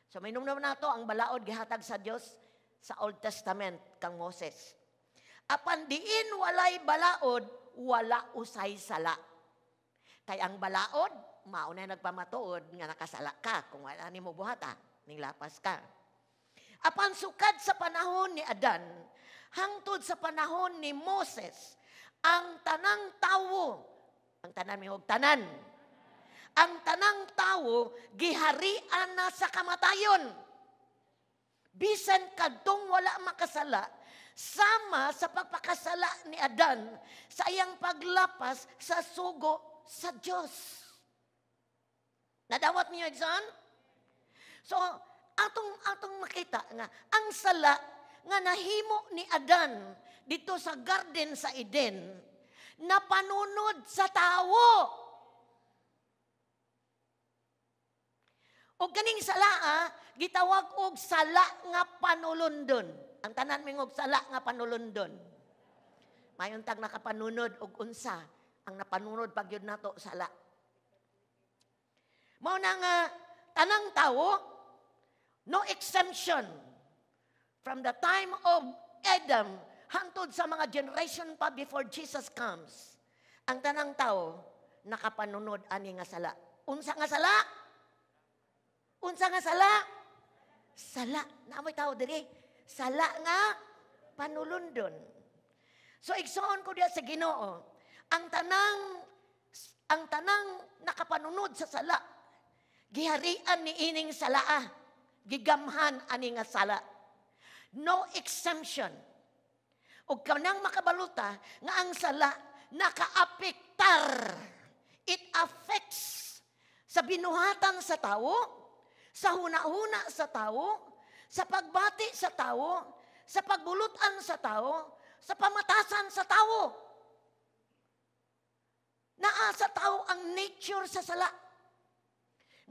So may naman nato ang balaod gihatag sa Dios sa Old Testament kang Moses. Apan diin walay balaod, wala usay sala. Kay ang balaod, mao na nagpamatuod nga nakasala ka kung wala nimo buhata, ning lapas ka. Apan sukad sa panahon ni Adan, hangtod sa panahon ni Moses, ang tanang tawo, ang tanan mihog tanan, ang tanang tawo giharian na sa kamatayon. Bisan kadtong wala makasala, sama sa pagpakasala ni Adan sa iyang paglapas sa sugo sa Dios. Nadawat niyo, igsoon? So, atong atong makita nga ang sala nga nahimo ni Adan dito sa garden sa Eden napanunod sa tawo. O ganing sala, gitawag og sala nga panulundon. Ang tanan mingog sala nga panulundon. Mayon tag nakapanunod og unsa ang napanunod pag yun nato sala. Mao na nga tanang tawo, no exemption, from the time of Adam hangtod sa mga generation pa before Jesus comes, ang tanang tao nakapanunod ani nga sala. Unsa nga sala? Unsa nga sala? Sala. Naamoy tao diri. Sala nga panulundon. So igsoon ko diya sa Ginoo, ang tanang nakapanunod sa sala, giharian ni ining salaa, gigamhan ani nga sala. No exemption. Ug kanang makabaluta nga ang sala nakaapektar. It affects sa binuhatan sa tao, sa huna-huna sa tao, sa pagbati sa tao, sa pagbulutan sa tao, sa pamatasan sa tao. Naa sa tao ang nature sa sala.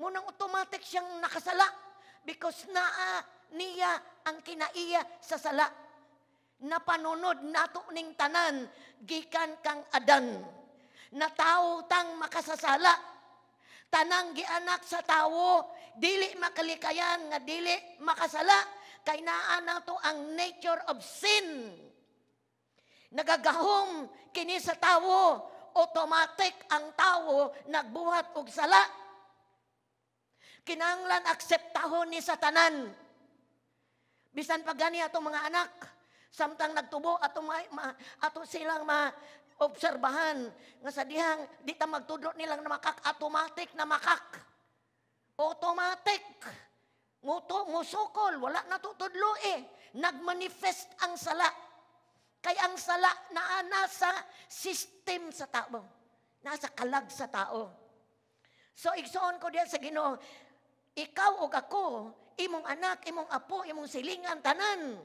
Munang automatic siyang nakasala because naa niya ang kinaiya sa sala. Napanunod nato ning tanan gikan kang Adan. Natawo tang makasasala. Tanang gianak sa tawo dili makalikayan nga dili makasala kay naa nato ang nature of sin. Nagagahom kini sa tawo, automatic ang tawo nagbuhat og sala. Kinahanglan akseptahon ni sa tanan. Bisan pa gani atong mga anak, samtang nagtubo atong ato silang ma-obserbahan nga sa dihang di ta magtudlo nilang na makak, automatic na makak. Automatic. Muto, musukol, wala na tutudlo eh. Nagmanifest ang sala. Kay ang sala naa nasa system sa tao. Nasa kalag sa tao. So igsoon ko diyan sa Ginoo, ikaw ug ako, imong anak, imong apo, imong silingan, tanan,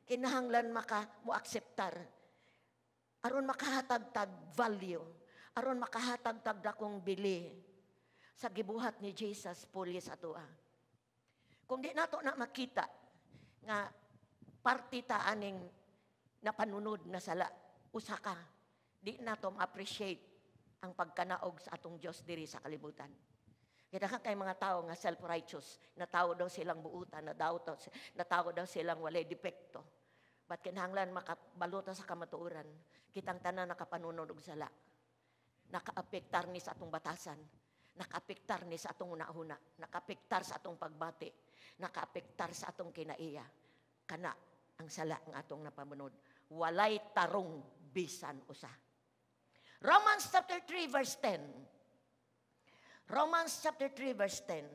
kinahanglan maka mo akseptar. Aron makahatag tag value, aron makahatag tag dakong bili sa gibuhat ni Jesus puli sa atoa. Kung di nato na makita nga parte ta aning napanunod na sala, usa ka, di nato ma-appreciate ang pagkanaog sa atong Dios diri sa kalibutan. Kaya kay mga tao nga self-righteous, na tao daw silang buutan, na tao daw silang walay depekto. But kinahanglan makabaluta sa kamatuoran, kitang tanan nakapanunod og sala. Nakaapektar ni sa atong batasan, nakaapektar ni sa atong una-una, nakaapektar sa atong pagbati, nakaapektar sa atong kinaiya. Kana ang sala ng atong napamunod. Walay tarong bisan usa. Romans chapter 3 verse 10. Romans chapter 3 verse 10.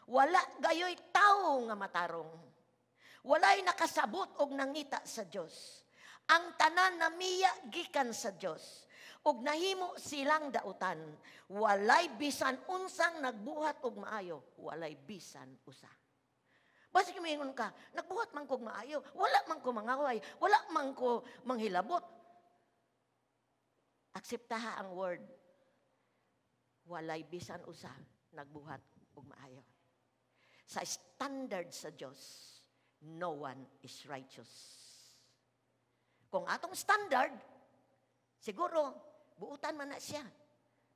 Wala gayoy tawo nga matarong. Walay nakasabot og nangita sa Dios. Ang tanan namiya gikan sa Dios. Og nahimo silang dautan. Walay bisan unsang nagbuhat og maayo, walay bisan usa. Basta kumingon ka, nagbuhat man kog maayo, wala man ko mangaway, wala man ko manghilabot. Akseptaha ang word. Walay bisan usa nagbuhat og maayo. Sa standard sa Dios, no one is righteous. Kung atong standard, siguro, buutan man na siya.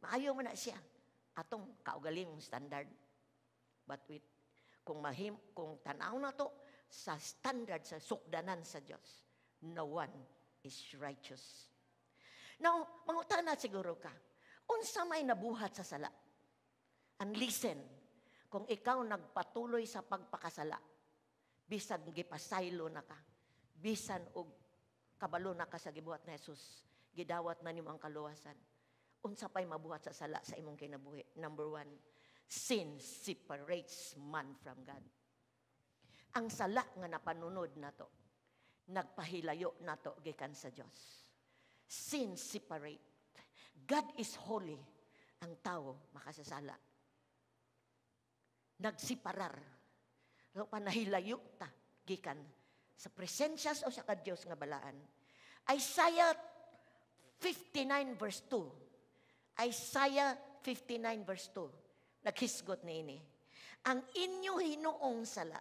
Maayo man na siya. Atong kaugalingong standard. But with, kung mahim, kung tanaw na to, sa standard, sa sukdanan sa Dios, no one is righteous. Now, mangutana siguro ka, unsa may nabuhat sa sala? And listen, kung ikaw nagpatuloy sa pagpakasala, bisan gipasaylo na ka, bisan og kabalo na ka sa gibuhat ni Jesus, gidawat na nimo ang kaluwasan, unsa pay mabuhat sa sala sa imong kinabuhi? Number one, sin separates man from God. Ang sala nga napanunod nato, nagpahilayo nato gikan sa Dios. Sin separate. God is holy. Ang tao makasasala. Nagsiparar. So, panahilayo ta gikan sa presensya sa usa ka Dios nga balaan. Isaiah 59 verse 2. Isaiah 59 verse 2. Naghisgot niini. Ang inyo hinuong sala,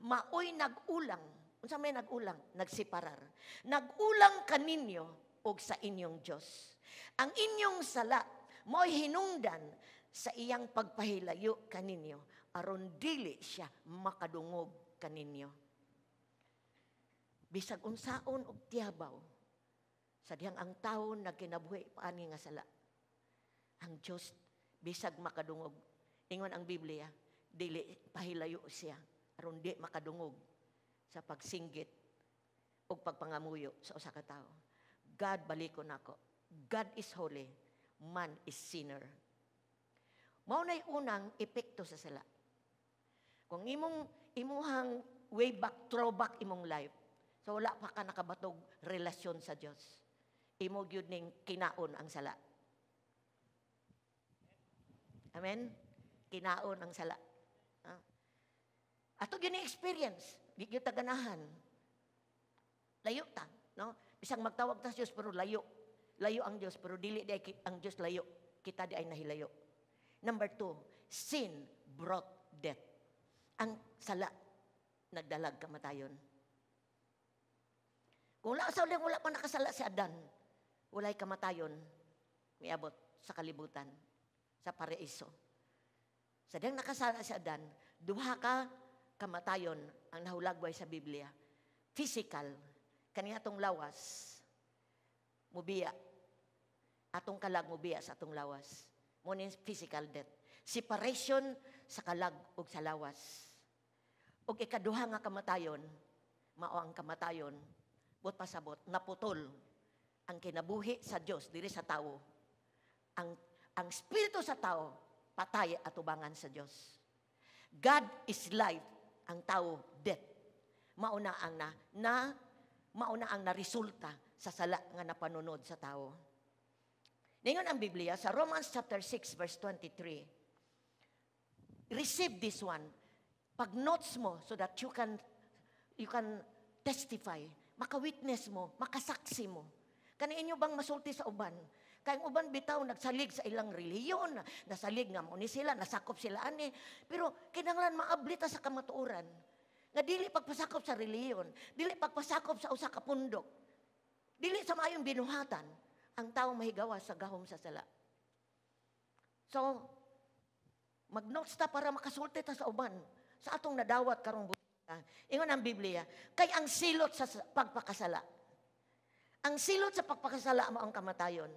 maoy nag-ulang. Unsa may nag-ulang? Nagsiparar. Nag-ulang kaninyo og sa inyong Dios. Ang inyong sala maoy hinungdan sa iyang pagpahilayo kaninyo aron dili siya makadungog kaninyo. Bisag unsaon og tiyabaw sa dihang ang tawo nagkinabuhi paani nga sala, ang Dios bisag makadungog, ingon ang Biblia, dili pahilayo siya aron di makadungog sa pagsinggit ug pagpangamuyo sa usa ka tawo. God, balikon nako. God is holy, man is sinner. Mao na'y unang epekto sa sala. Kung imong imuhang way back, throwback imong life, so wala pa ka nakabatog relasyon sa Dios. Imo gyud ning kinaon ang sala. Amen? Kinaon ang sala. Ah. Ato gyud ni experience, di gyud ta ganahan. Layo ta, no? Bisang magtawag ta sa Dios pero layo. Layo ang Dios pero dili di ang Dios layo. Kita di ay nahilayo. Number two, sin brought death. Ang sala nagdalag kamatayon. Kung wala sa wala pa nakasala si Adan, walay kamatayon miabot sa kalibutan, sa paraiso. Sa diyang nakasala si Adan, duha ka kamatayon ang nahulagway sa Biblia. Physical, kani atong lawas, mubiya. Atong kalag mubiya sa atong lawas. Mo ni physical death. Separation sa kalag ug sa lawas. Ug ikaduha nga kamatayon, mao ang kamatayon, buot pasabot, naputol ang kinabuhi sa Dios diri sa tawo. Ang espiritu sa tao patay atubangan sa Dios. God is life, ang tao death. Mauna ang na, na mauna ang naresulta sa sala nga napanunod sa tao. Ningon ang Biblia sa Romans chapter 6 verse 23. Receive this one. Pag notes mo so that you can testify, maka-witness mo, makasaksi mo. Kani inyo bang masulti sa uban? Kay ang uban bitaw nagsalig sa ilang relihiyon, nasalig nga mo ni sila, nasakop sila ani. Pero kinahanglan maabli ta sa kamatuoran. Nga dili pagpasakop sa relihiyon, dili pagpasakop sa usa ka pundok, dili sa maayong binuhatan, ang tao mahigawa sa gahom sa sala. So, mag-notes ta para makasulti ta sa uban sa atong nadawat karong buta. Ingon ang Biblia, kay ang silot sa pagpakasala. Ang silot sa pagpakasala mo ang kamatayon.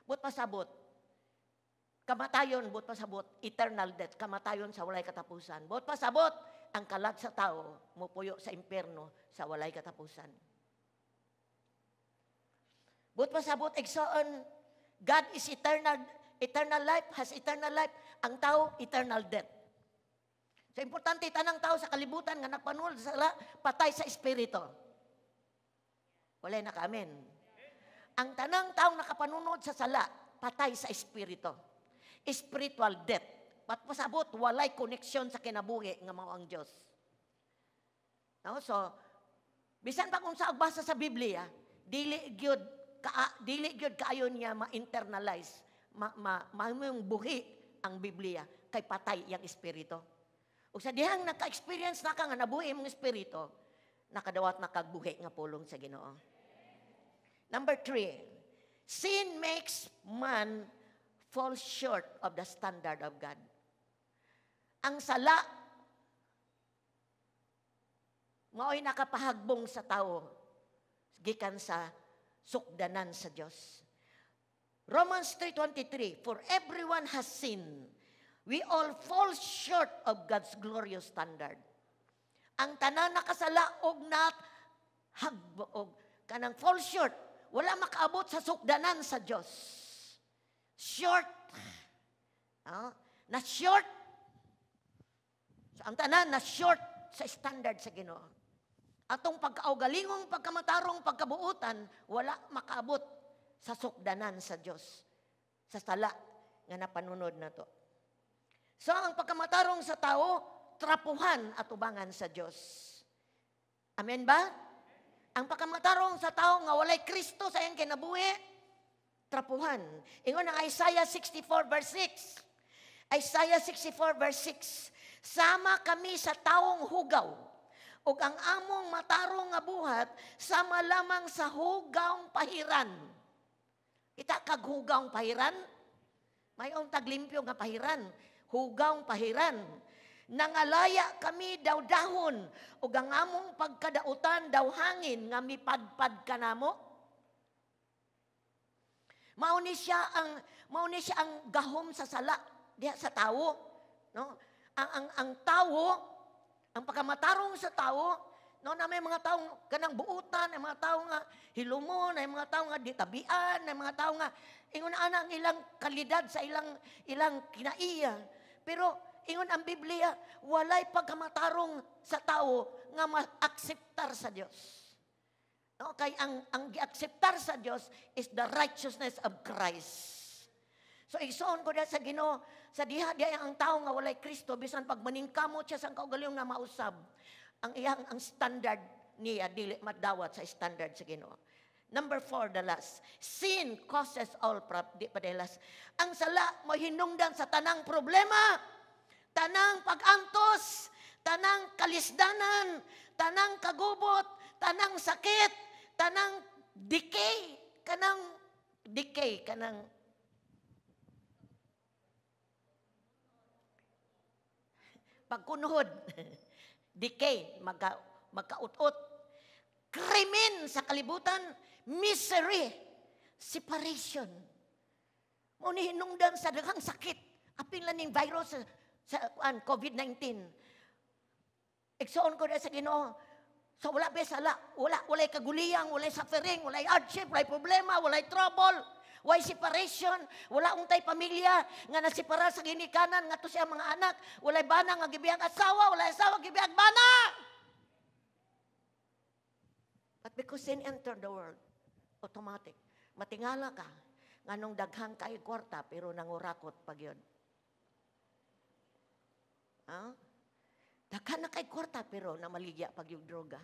Buot pasabot. Kamatayon, buot pasabot, eternal death, kamatayon sa walay katapusan. Buot pasabot, ang kalag sa tao, mupuyo sa impyerno sa walay katapusan. Buot pasabot, igsoon, God is eternal, eternal life, has eternal life. Ang tao, eternal death. So, importante, tanang tao sa kalibutan nga nagpanunod sa sala, patay sa espiritu. Wala na ka, amen. Ang tanang taong nakapanunod sa sala, patay sa espiritu. Spiritual death. Buot pasabot, walay koneksyon sa kinabuhi nga mao ang Diyos. No? So, bisan pa kung sa basa sa Biblia, dili gyud kaayo niya ma-internalize Ma, ma, mahimong buhi ang Biblia kay patay iyang espiritu. Ug sa dihang naka-experience na ka nga nabuhi imong espiritu, nakadawat na kag buhi nga pulong sa Ginoo. Number 3, sin makes man fall short of the standard of God. Ang sala mao'y nakapahagbong sa tao gikan sa sukdanan sa Dios. Romans 3:23, "For everyone has sinned. We all fall short of God's glorious standard." Ang tanan nakasala og nat og kanang fall short, wala makaabot sa sukdanan sa Dios. Short. Na short. So, ang tanan na short sa standard sa Ginoo. Atong pagkaugalingong pagkamatarong pagkabuutan, wala makaabot sa sukdanan sa Dios. Sa sala nga napanunod na to. So ang pagkamatarong sa tao, trapuhan at ubangan sa Dios. Amen ba? Ang pagkamatarong sa tao nga walay Kristo sa iyang kinabuhi, trapuhan. Ingon ang Isaiah 64 verse 6. Isaiah 64 verse 6. "Sama kami sa taong hugaw, ug ang among matarong nga buhat sama lamang sa hugawng pahiran." Kita kag hugawng pahiran? Mayong taglimpyo nga pahiran. Hugawng pahiran. "Nangalaya kami daw dahon, ug ang among pagkadautan daw hangin nga mipadpad kanamo." Mao ni siya ang gahom sa sala diha sa tawo, no? Ang tawo, ang pagkamatarong sa tawo, no, na may mga taong kanang buutan, may mga tao nga hilumon, may mga tao nga ditabian, may mga tao nga ingon ana ang ilang kalidad sa ilang ilang kinaiya. Pero ingon ang Biblia, walay pagkamatarong sa tao nga ma-akseptar sa Dios. No, kay ang giakseptar sa Dios is the righteousness of Christ. So igsoon ko diha sa Ginoo, sa diha diha ang tao nga walay Kristo, bisan pag maningkamot siya sa kaugalingon nga mausab, ang iyang ang standard niya dili madawat sa standard sa Ginoo. Number 4, the last. Sin causes all di pa the last. Ang sala mohinungdan sa tanang problema, tanang pag-antos, tanang kalisdanan, tanang kagubot, tanang sakit, tanang decay, kanang pagkunuhod, decay, magkaut-ut, krimen sa kalibutan, misery, separation. Mao ni hinungdan sa daghang sakit, apil na ning virus sa COVID-19. Igsoon ko sa Ginoo, so wala ba sala, walay kaguliyang, walay suffering, walay hardship, walay problema, walay trouble, walay separation, wala untay pamilya nga nasepara sa ginikanan ngadto siya mga anak, walay bana nga gibiyang asawa, walay asawa gibiyang bana. But because sin entered the world, automatic, matingala ka, nganong daghang kay kwarta pero nangurakot pag yun. Ha? Daghan na kay kwarta pero namaligya pag yung droga.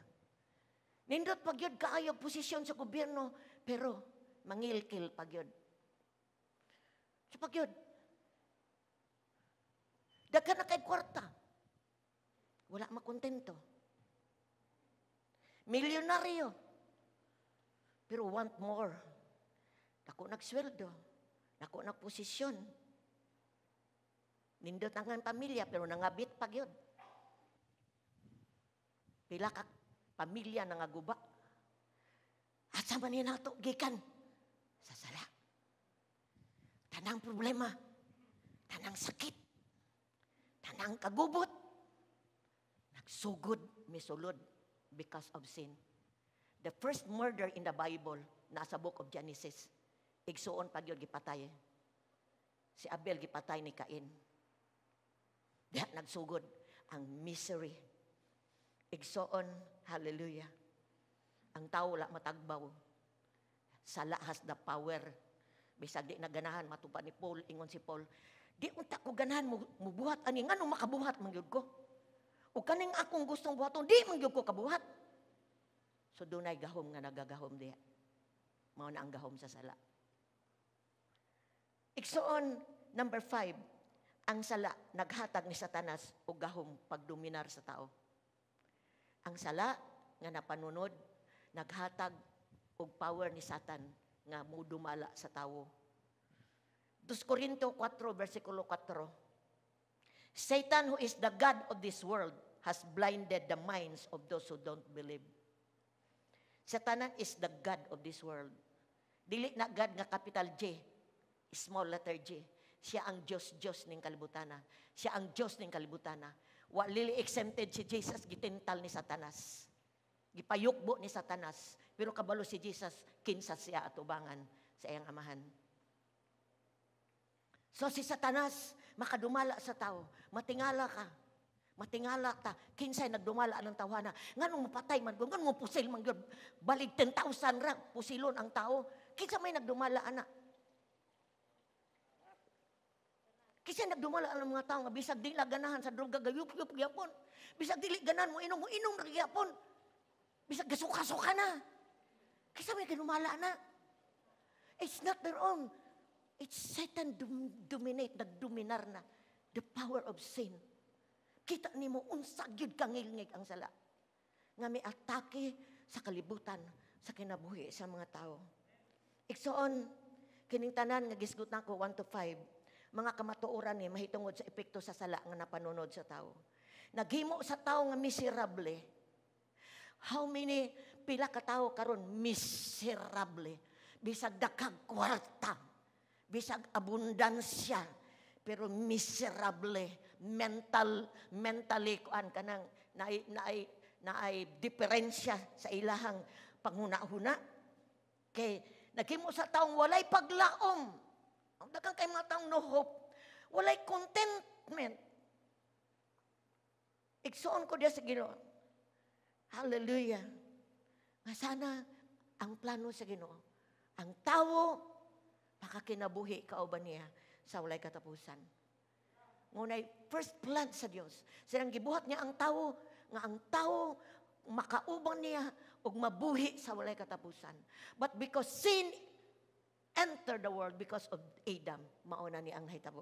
Nindot pag yun kaayo posisyon sa gobyerno pero mangilkil pag yun. Sa pag yun. Daghan na kay kwarta. Wala makontento. Milyonaryo. Pero want more. Dako nagsweldo. Dako nagposisyon. Nindot ang pamilya pero nangabit pag yun. Pila ka pamilya nangaguba. Asa man ni nato gikan? Sa sala. Tanang problema, tanang sakit, tanang kagubot, nagsugod, misulod because of sin. The first murder in the Bible, nasa Book of Genesis. Igsuon pag yun gipatay. Si Abel gipatay ni Cain. Diha nagsugod ang misery. Igsoon, hallelujah. Ang tao wala matagbaw. Sala has the power. Bisag di na ganahan, matupad ni Paul, ingon si Paul, "Di unta ko ganahan mubuhat ani, ngano makabuhat man gyud ko? O kaning akong gustong buhaton, di man gyud ko kabuhat." So dunay gahom nga nagagahom diha. Mao na ang gahom sa sala. Igsoon, Igsoon, number 5, ang sala naghatag ni Satanas og gahom pagdominar sa tao. Ang sala nga napanunod, naghatag og power ni Satan nga mudumala sa tawo. 2 Corinto 4, versikulo 4. "Satan, who is the god of this world, has blinded the minds of those who don't believe." Satanas is the god of this world. Dili na God nga capital G, small letter G. Siya ang Diyos-Diyos ning kalibutana. Siya ang Diyos ning kalibutana. Wa lili exempted si Jesus, gitintal ni Satanas. Gipayukbo ni Satanas. Pero kabalo si Jesus, kinsa siya atubangan sa iyang amahan. So si Satanas, makadumala sa tao. Matingala ka. Matingala ta. Kinsay nagdumala ng tawhana? Nganong mapatay man gud, nganong pusil man gyud? Balig 10,000 ra pusilon ang tao. Kinsa may nagdumala ana? Kinsa nagdumala ang mga tao nga bisag dili ganahan sa droga gayup-yup gyapon. Bisag dili ganahan mo inom, mo inom ra gyapon. Bisag gasuka-suka na. Kinsa may ganumala na? It's not their own. It's Satan dominate, nagdominar na. The power of sin. Kita nimo unsa gyud kangilngig ang sala. Nga may atake sa kalibutan, sa kinabuhi sa mga tao. Igsoon, kining tanan nga gisgut nako 1 to 5, mga kamatuoran ni mahitungod sa epekto sa sala nga napanunod sa tao. Naghimo sa tao nga miserable. How many pila ka tawo karon miserable? Bisag dakag kwarta, bisag abundansya, pero miserable, mentally kuan kanang naay diferensya sa ilahang panghuna-huna. Kay naghimo sa taong walay paglaom. Ang daghang kay mga taong no hope, walay contentment. Igsuon ko diya sa Ginoo. Hallelujah. Nga sana ang plano sa Ginoo, ang tawo makakinabuhi kauban niya sa walay katapusan. Ngunay first plan sa Dios, silang gibuhat niya ang tawo nga ang tawo makauban niya ug mabuhi sa walay katapusan. But because sin entered the world because of Adam, mauna ni ang nahitabo.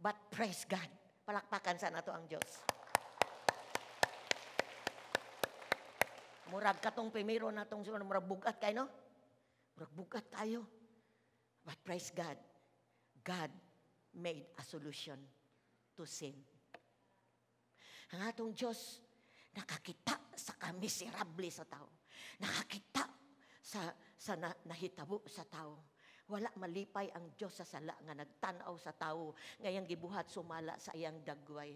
But praise God. Palakpakan sa nato ang Dios. Murag katong primero natong siguro, murag bugat kayo, no? Murag bugat kayo. But praise God, God made a solution to sin. Ang atong Diyos, nakakita sa kamiserable sa tao. Nakakita sa nahitabo sa tao. Wala malipay ang Diyos sa sala nga nagtan-aw sa tao, ngayang gibuhat sumala sa iyang dagway.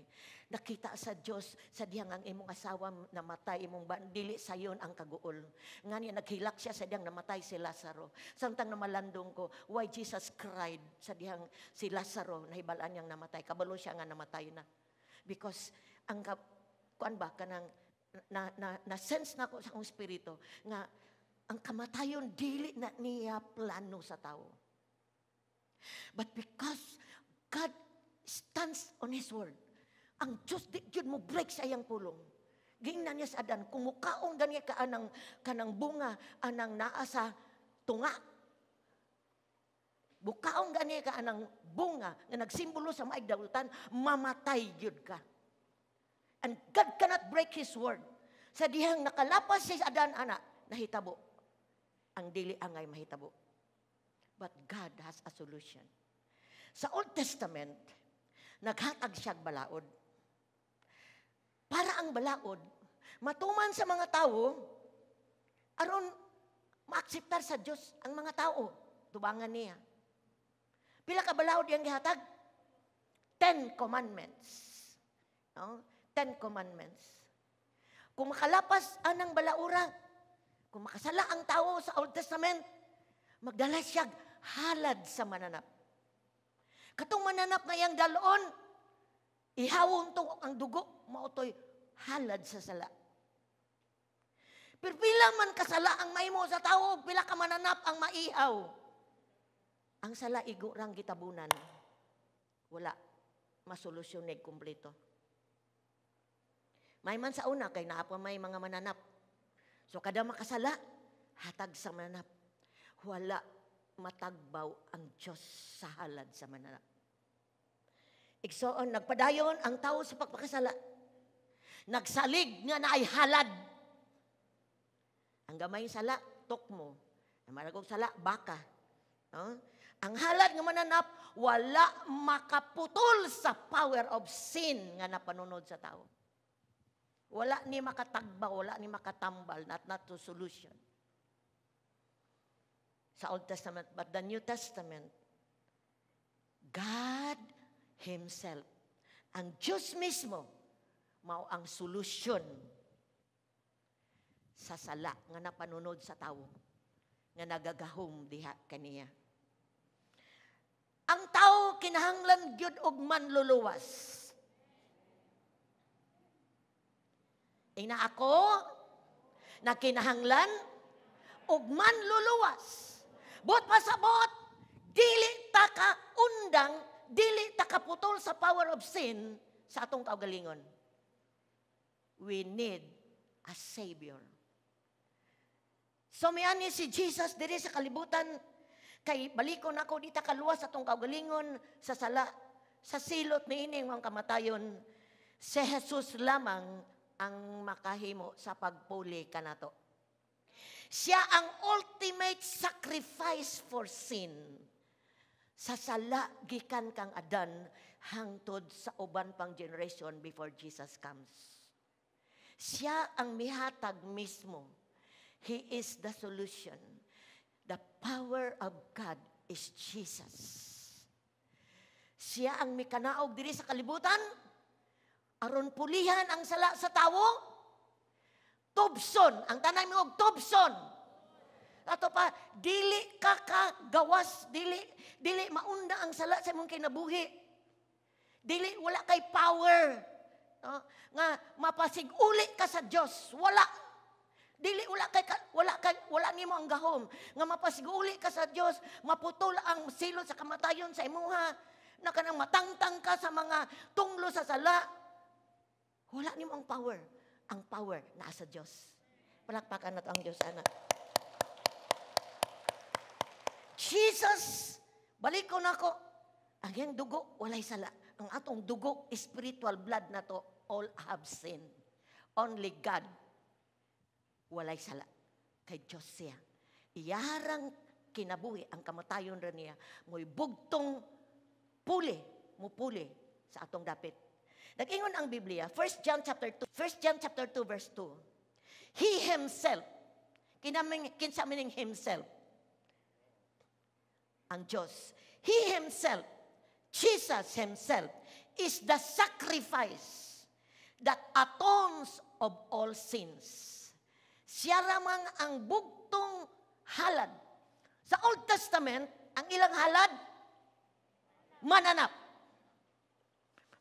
Nakita sa Diyos sa diyang ang imong asawa namatay, imong dili sayon ang kaguol. Ngani naghilak siya sa diyang namatay si Lazaro. Samtang namalandong ko, why Jesus cried sa diyang si Lazaro nahibalaan niyang namatay. Kabalo siya nga namatay na. Because ang kuan ba kanang na sense nako sa akong espiritu nga ang kamatayon dili na niya plano sa tao. But because God stands on His word, ang Diyos di gyud mo break sa iyang pulong. Gingnan niya sa Adan, kung mukaong gani ka anang kanang bunga anang naa sa tunga. Bukaong gani ka anang bunga nga nagsimbolo sa maig dalutan, mamatay gyud ka. And God cannot break His word. Sa dihang nakalapas si Adan ana, nahitabo. Ang dili angay mahitabo. But God has a solution. Sa Old Testament, naghatag siyag balaod. Para ang balaod, matuman sa mga tao, aron maakseptar sa Dios ang mga tao, tubangan niya. Pila ka balaod yang gihatag? 10 Commandments. No? 10 Commandments. Kung makalapas anang balaura, kung makasala ang tao sa Old Testament, magdala siya halad sa mananap. Katong mananap nga iyang dalon, ihawon to ang dugo, mautoy halad sa sala. Pero pila man kasala ang mahimo sa tao, pila ka mananap ang maihaw. Ang sala igo rang gitabunan. Wala masolusyonig kumpleto. May man sa una kay naa pa may mga mananap. So kada makasala, hatag sa mananap. Wala matagbaw ang Diyos sa halad sa mananap. Igsoon, nagpadayon ang tao sa pagpakasala. Nagsalig nga naay halad. Ang gamay sala, tukmo. Ang maragong sala, baka. No? Ang halad nga mananap, wala makaputol sa power of sin nga napanunod sa tao. Wala ni makatagbaw, wala ni makatambal, not to solution. Sa Old Testament, but the New Testament, God Himself, ang Diyos mismo, mao ang solusyon sa sala nga napanunod sa tao, nga nagagahom diha kaniya. Ang tao kinahanglan gyud og manluluwas. Ina ako na kinahanglan og manluluwas. Buot pasabot, dili ta ka undang, dili ta kaputol sa power of sin sa atong kaugalingon. We need a Savior. So miani si Jesus diri sa kalibutan, kay balikon ako di ta kaluwas atong kaugalingon sa sala, sa silot niini ang kamatayon. Si Jesus lamang ang makahimo sa pagpuli kanato. Siya ang ultimate sacrifice for sin. Sa sala gikan kang Adan hangtod sa uban pang generation before Jesus comes. Siya ang mihatag mismo. He is the solution. The power of God is Jesus. Siya ang mikanaog diri sa kalibutan aron pulihan ang sala sa tawo. Tubson, ang tanay mo og tubson. Ato pa, dili ka kagawas, dili maunda ang sala sa imong kinabuhi. Dili wala kay power, no? Nga mapasig-uli ka sa Dios, wala. Dili wala nimo ang gahom nga mapasig-uli ka sa Dios, maputol ang silot sa kamatayon sa imuha, na kanang matangtang ka sa mga tunglo sa sala. Wala nimo ang power. Ang power naa sa Dios. Palakpakan nato ang Dios, anak. Jesus, balik ko nako. Ang iyang dugo, walay sala. Ang atong dugo, spiritual blood na to, all have sinned. Only God, walay sala. Kay Diyos siya. Iyarang kinabuhi, ang kamatayon ra niya, mo'y bugtong puli, mupuli sa atong dapit. Nag-ingon ang Biblia, 1 John chapter 2, 1 John chapter 2 verse 2. He himself, kinsa meaning himself, ang Diyos. He himself, Jesus himself, is the sacrifice that atones of all sins. Siya ramang ang bugtong halad. Sa Old Testament, ang ilang halad, mananap.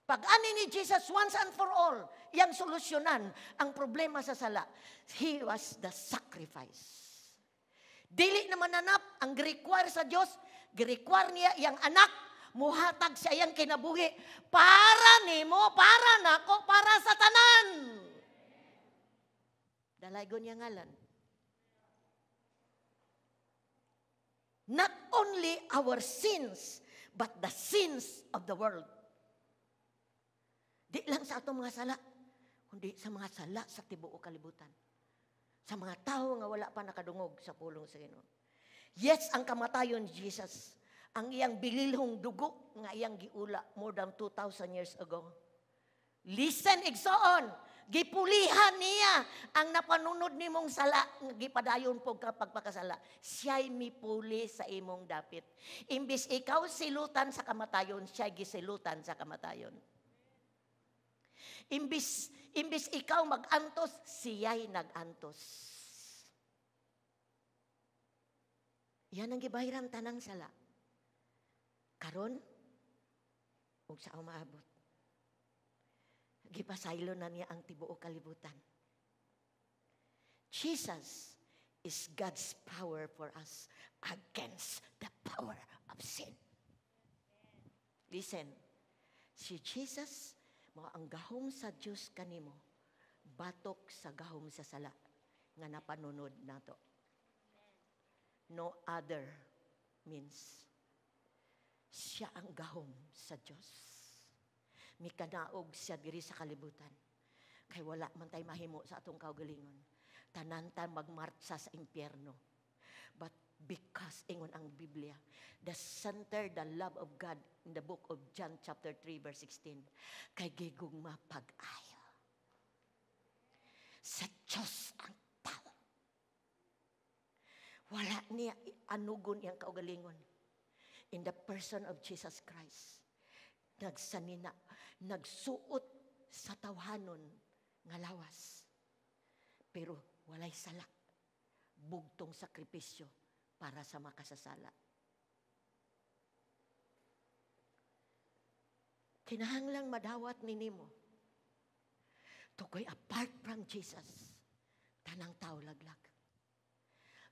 Pag-ani ni Jesus once and for all, iyang solusyonan ang problema sa sala. He was the sacrifice. Dili na mananap ang require sa Dios, gi-require niya iyang anak, muhatag sa iyang kinabuhi para nimo, para nako, para sa tanan. Dalaygon niya ngalan. Not only our sins, but the sins of the world. Di lang sa atong mga sala, kundi sa mga sala sa tibuok kalibutan. Sa mga tao nga wala pa nakadungog sa pulong sa Ginoo. Yes, ang kamatayon ni Jesus, ang iyang bililhong dugo nga iyang giula more than 2,000 years ago. Listen, igsoon, gipulihan niya ang napanunod nimong sala, nga gipadayon po ka pagpakasala. Siya'y mipuli sa imong dapit. Imbis ikaw silutan sa kamatayon, siya'y gisilutan sa kamatayon. Imbis ikaw mag-antos, siya'y nag-antos. Yan ang gibahiran tanang sala. Karon, ug sa umaabot. Gipasaylo na niya ang tibuok kalibutan. Jesus is God's power for us against the power of sin. Listen, si Jesus mao ang gahom sa Dios kanimo, batok sa gahom sa sala nga napanunod nato. No other Means, siya ang gahom sa Diyos. Mikanaog siya diri sa kalibutan. Kay wala man tay mahimo sa atong kaugalingon. Tanan ta magmartsa sa impyerno. But because ingon ang Biblia, the center, the love of God in the book of John chapter 3 verse 16, kay gigugma pag-ayo sa Diyos ang tao. Wala niya anugon iyang kaugalingon. In the person of Jesus Christ, nagsanina, nagsuot sa tawhanon nga lawas. Pero walay sala. Bugtong sakripisyo para sa makasasala. Kinahanglang madawat ni nimo. Tukoy apart from Jesus, tanang tao laglag.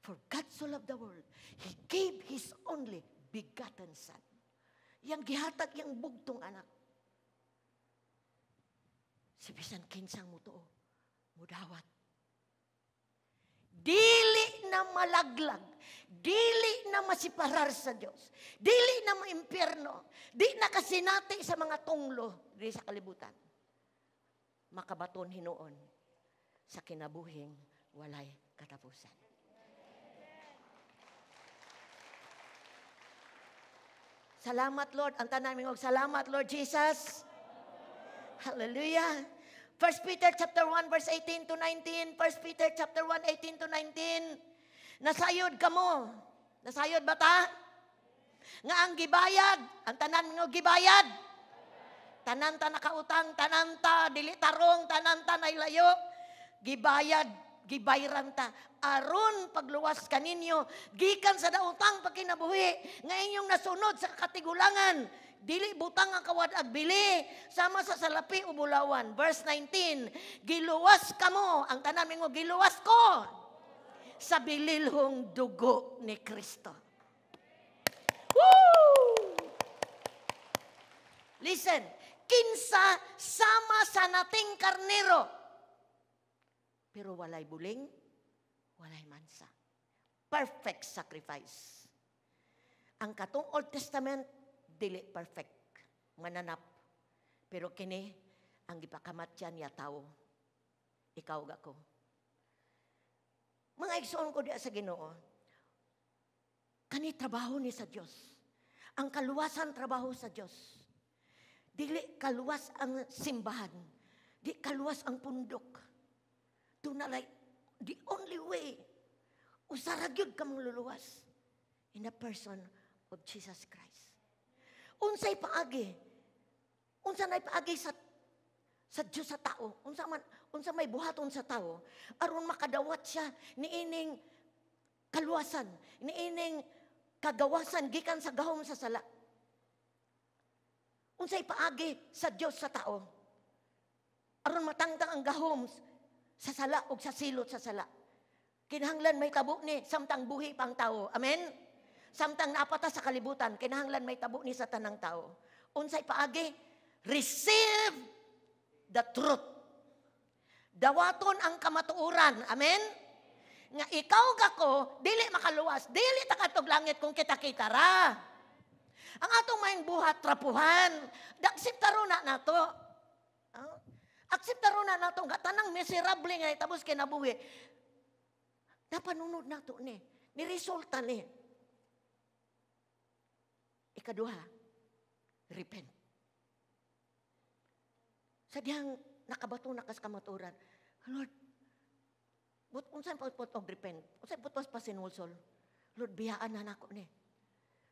For God so loved the world, He gave His only begotten Son. Yang gihatag yang bugtong anak. Si bisan kinsang mutuo, mudawat. Dili na malaglag, dili na masiparar sa Dios, dili na maimpyerno, di na kasinati sa mga tunglo diri sa kalibutan. Makabaton hinuon sa kinabuhing walay katapusan. Salamat, Lord. Ang tanan mingog, salamat, Lord Jesus. Hallelujah. 1 Peter chapter 1 verse 18 to 19. 1 Peter chapter 1, 18 to 19. Nasayod kamo. Nasayod ba ta? Nga ang gibayad, ang tanan mingog gibayad. Tanan ta nakautang, tanan ta dili tarong, tanan ta nailayo. Gibayad, gibayran ta. Aron pagluwas kaninyo, gikan sa daotang pagkinabuhi, nga inyong nasunod sa katigulangan. Dili butang ang kawad agbili, sama sa salapi o bulawan. Verse 19, giluwas kamo, ang tanan mingo, giluwas ko sa bililhong dugo ni Kristo. Woo! Listen, kinsa sama sa nating karnero, pero walay buling, walay mansa. Perfect sacrifice. Ang katong Old Testament, dili perfect, mananap. Pero kini, ang gipakamatyan niya tao. Ikaw gako. Mga igsoon ko diya sa Ginoo, kani trabaho ni sa Dios. Ang kaluwasan trabaho sa Dios. Dili kaluwas ang simbahan. Di kaluwas ang pundok. Doon na the only way, usara gyud ka mangluluwas in the person of Jesus Christ. Unsay paagi? Unsa nay paagi sa Dios sa tao? Unsa may buhaton sa tao aron makadawat siya niining kaluwasan, niining kagawasan gikan sa gahom sa sala? Unsay paagi sa Dios sa tao aron matangtang ang gahom sa sala ug sa silot sa sala? Kinahanglan may tabo ni samtang buhi pang tao. Amen? Samtang naapata sa kalibutan, kinahanglan may tabo ni sa tanang tao. Unsay paagi? Receive the truth. Dawaton ang kamatuoran. Amen? Nga ikaw gako, dili makaluwas, dili ta kadtog langit kung kita-kita ra. Ang atong maing buhat, trapuhan. Akseptaro na nato. Akseptaro na nato nga tanang miserable nga itabos kinabuhi. Napanunod nato ni. Ni resulta ni. Ikaduha, repent. Sa dihang nakabato na kas kamaturan, Lord, but unsan pa put og repent? Unsay putos pa sinulsol? Lord, biyaan na nako ni.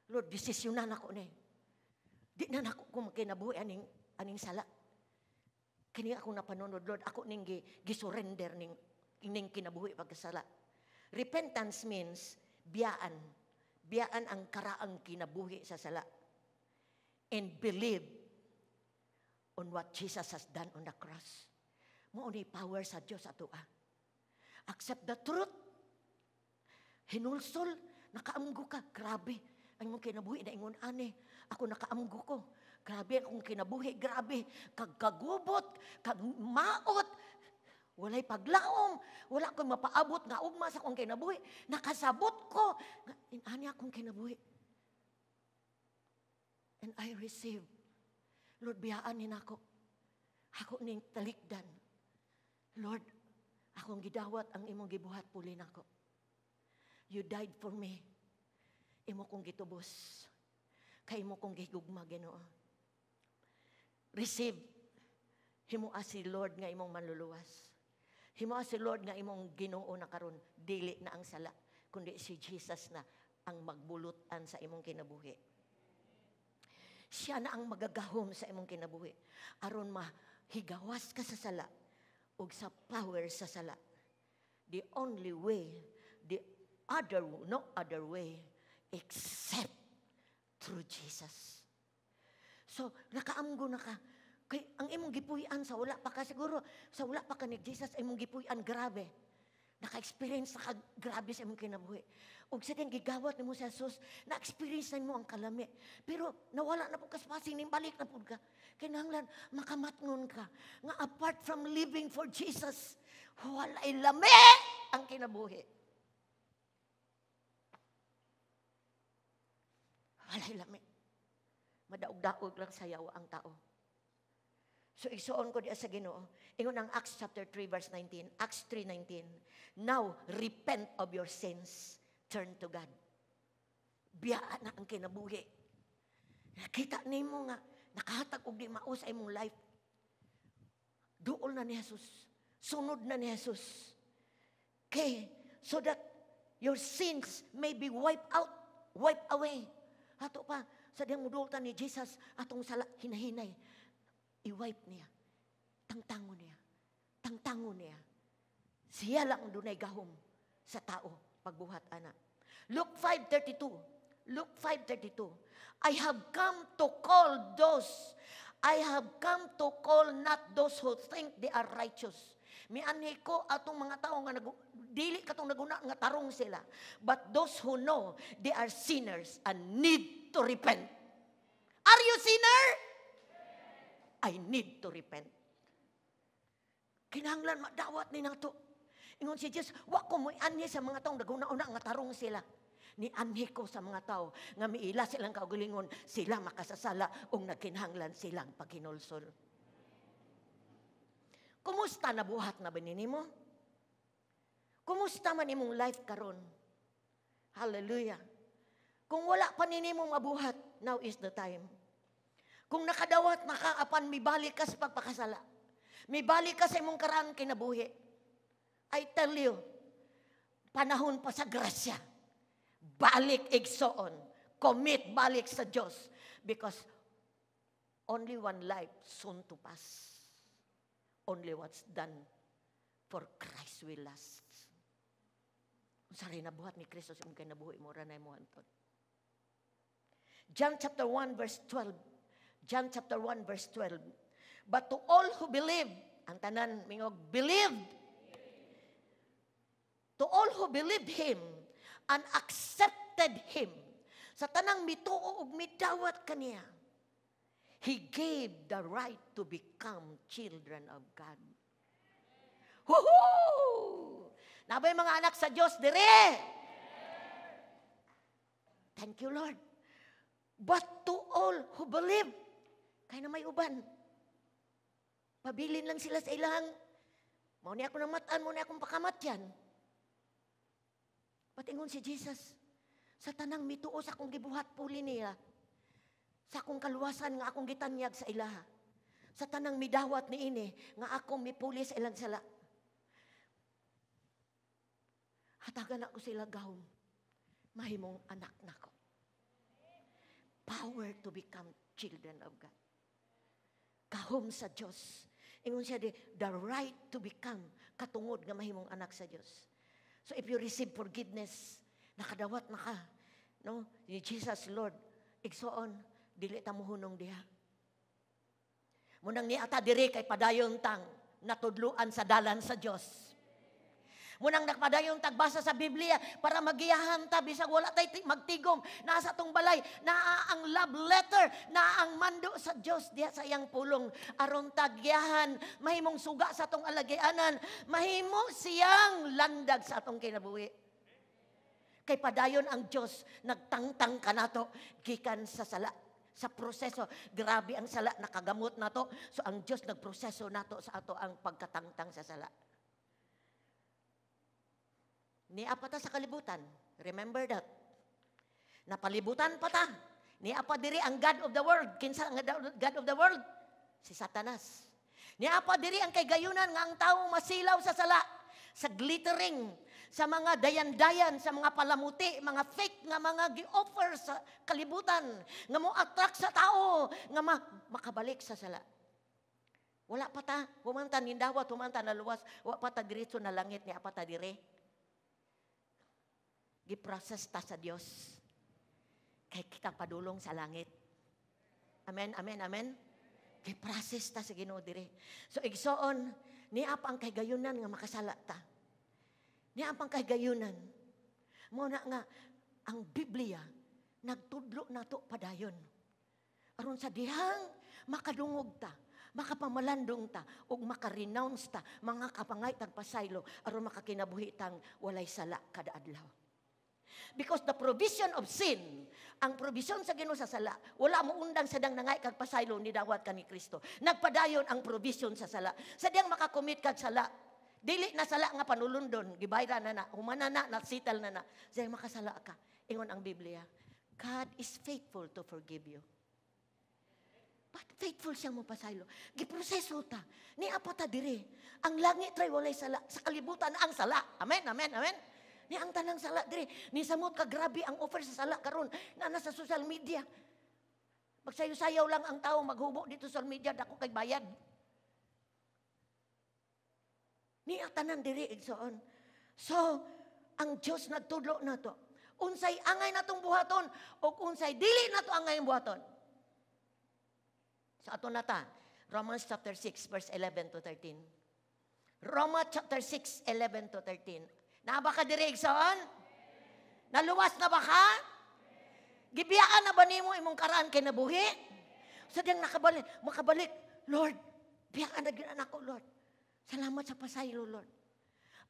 Lord, desisyonan nako ni. Di na nako kung kinabuhi aning sala. Kini akong napanunod, Lord, ako ning gisurrender ning kinabuhi pagkasala. Repentance means biyaan. Biyaan ang karaang kinabuhi sa sala. And believe on what Jesus has done on the cross. Mao ni power sa Dios ato. Accept the truth. Hinulsol, nakaamgo ka. Grabe, ang imong kinabuhi na ingon ani. Ako nakaamgo ko. Grabe akong kinabuhi, grabe. Kag kagubot, kag maot, walay paglaom, wala ko'y mapaabot nga ugma sa akong kinabuhi. Nakasabot ko, nga, ani akong kinabuhi. And I receive. Lord, biyaan ni nako. Ako ning talikdan. Lord, akong gidawat ang imong gibuhat puli nako. You died for me. Imo kong gitubos. Kay imo kong gigugma, Ginoo. Receive. Himoa si Lord nga imong manluluwas. Himoa si Lord nga imong Ginoo na karon, dili na ang sala, kundi si Jesus na ang magbulutan sa imong kinabuhi. Siya na ang magagahom sa imong kinabuhi aron mahigawas ka sa sala ug sa power sa sala. The only way, the other, no other way except through Jesus. So, nakaamgo na ka. Kay ang imong gipuy-an sa wala pa ka siguro, sa wala pa ka ni Jesus, imong gipuy-an grabe. Naka-experience na ka grabe sa imong kinabuhi. Ug sa din gigawat nimo sa Jesus, na-experience na nimo ang kalami. Pero nawala na pud ka sa pasing, ning balik na pud ka. Kinahanglan makamatngon ka nga apart from living for Jesus, walay lami ang kinabuhi. Walay lami. Madaog-daog lang sayaw ang tao. So isuon ko diya sa Ginoo. Ingon ang Acts chapter 3 verse 19, Acts 3:19. Now repent of your sins, turn to God. Biyaan na ang kinabuhi. Nakita nimo nga nakahatag og di mao sa imong life. Duol na ni Jesus. Sunod na ni Jesus. Okay, so that your sins may be wiped out, wiped away. Ato pa, sa diyang mudultan ni Jesus, atong sala, hinahinay. I-wipe niya. Tangtango niya. Tangtango niya. Siya lang dunay gahom sa tao pagbuhat ana. Luke 5:32. Luke 5:32. I have come to call those. I have come to call not those who think they are righteous. Mianhi ko atong mga tao nga dili katong naguna nga tarong sila, but those who know they are sinners and need to repent. Are you sinner? I need to repent. Kinahanglan madawat ni nato. Ingon si Jesus, wa ko moanhi sa mga taong naguna-una nga tarong sila. Nianhi ko sa mga tao nga miila silang kaugalingon, sila makasasala ug nagkinahanglan silang paghinulsol. Kumusta nabuhat na ba nimo? Kumusta man imong life karon? Hallelujah. Kung wala pa nimo mabuhat, now is the time. Kung nakadawat na ka, apan mibalik ka sa pagpakasala. Mibalik ka sa imong karaan kinabuhi. I tell you, panahon pa sa grasya. Balik igsoon. Commit balik sa Diyos. Because only one life soon to pass. Only what's done for Christ will last. Kung sa rin nabuhat ni Kristo sa imong kinabuhi, mura na imong antod. John chapter 1 verse 12. John chapter 1 verse 12. But to all who believe, ang tanan mingog, believed. To all who believed Him and accepted Him, sa tanang mituo ug midawat kaniya, He gave the right to become children of God. Woohoo! Nabay mga anak sa Diyos, dire! Thank you, Lord. But to all who believe, kaya na may uban. Pabilin lang sila sa ilang, mao ni ako namatan, mao ni akong pakamatyan. Patingon si Jesus, sa tanang mituo sa akong gibuhat puli niya, sa akong kaluwasan nga akong gitanyag sa ilaha, sa tanang midawat ni ini, nga akong mipuli sa ilang sala. Hatagan ako sila gahom, mahimong anak nako. Power to become children of God. Gahom sa Diyos. Ingon siya, the right to become katungod nga mahimong anak sa Diyos. So if you receive forgiveness, nakadawat na ka, no? Ni Jesus Lord, igsoon, dili ta mohunong diha. Munang niata diri kay padayon tang natudluan sa dalan sa Dios. Munang nakpadayon tagbasa sa Biblia para magiyahan ta bisag wala tay magtigom nasa tong balay, naa ang love letter, naa ang mando sa Dios diha sa iyang pulong aron tagyahan, mahimong suga sa atong alagianan, mahimo siyang landag sa atong kinabuhi. Kay padayon ang Dios nagtangtang kanato gikan sa sala, Sa proseso, grabe ang sala, nakagamot nato. So ang Dios nagproseso nato sa ato ang pagkatangtang sa sala. Nia pa ta sa kalibutan. Remember that. Napalibutan pa ta. Nia pa diri ang God of the world. Kinsa ang God of the world? Si Satanas. Nia pa diri ang kaygayunan nga ang tao masilaw sa sala, sa glittering, sa mga dayan-dayan, sa mga palamuti, mga fake nga mga gi-offer sa kalibutan, nga mo attract sa tao, nga makabalik sa sala. Wala pa ta, human ta nindawat, human ta naluwas, wa pa ta diretso na langit, nia pa ta dire. Gi-process ta sa Dios. Kay kita padulong sa langit. Amen, amen, amen. Gi-process ta sa Ginoo dire. So igsoon, nia pa ang kahigayunan nga makasala ta. Nia pa ang kahigayunan. Mao na nga ang Biblia nagtudlo nato padayon. Aron sa dihang makadungog ta, makapamalandong ta, ug maka-renounce ta, mga kapangay tag pasaylo, aron makakinabuhi tang walay sala kada adlaw. Because the provision of sin, ang provision sa Ginoo sa sala, wala mo undang sa dang nangay kag pasaylo ni dawat ka ni Kristo. Nagpadayon ang provision sa sala. Sa diyang makakomit kag sala, dili na sala nga panulundon, gibayra na na, humana na, nasital na na. Sa diyang makasala ka, ingon ang Biblia, God is faithful to forgive you. But faithful siya mo pasaylo. Giproseso ta. Nia pa ta dire. Ang langit ray walay sala. Sa kalibutan ang sala. Amen, amen, amen. Ni ang tanang sala dire. Ni samot ka grabe ang offer sa sala karon na nasa social media. Magsayo-sayaw lang ang tao maghubo dito sa social media, dako kay bayad. Ni ang tanan diri, igsoon. So, ang Dios nagtudlo nato. Unsay angay natong buhaton o unsay dili nato angay buhaton. Sa ato na ta, Romans chapter 6 verse 11 to 13. Roma chapter 6, 11 to 13. Naa ba ka diri, igsoon? Naluwas na ba ka? Gibiyaan na ba nimo imong karaan kinabuhi? Sa diyang nakabalik, makabalik, Lord, biyaan na gyud nako, Lord. Salamat sa pasaylo, Lord.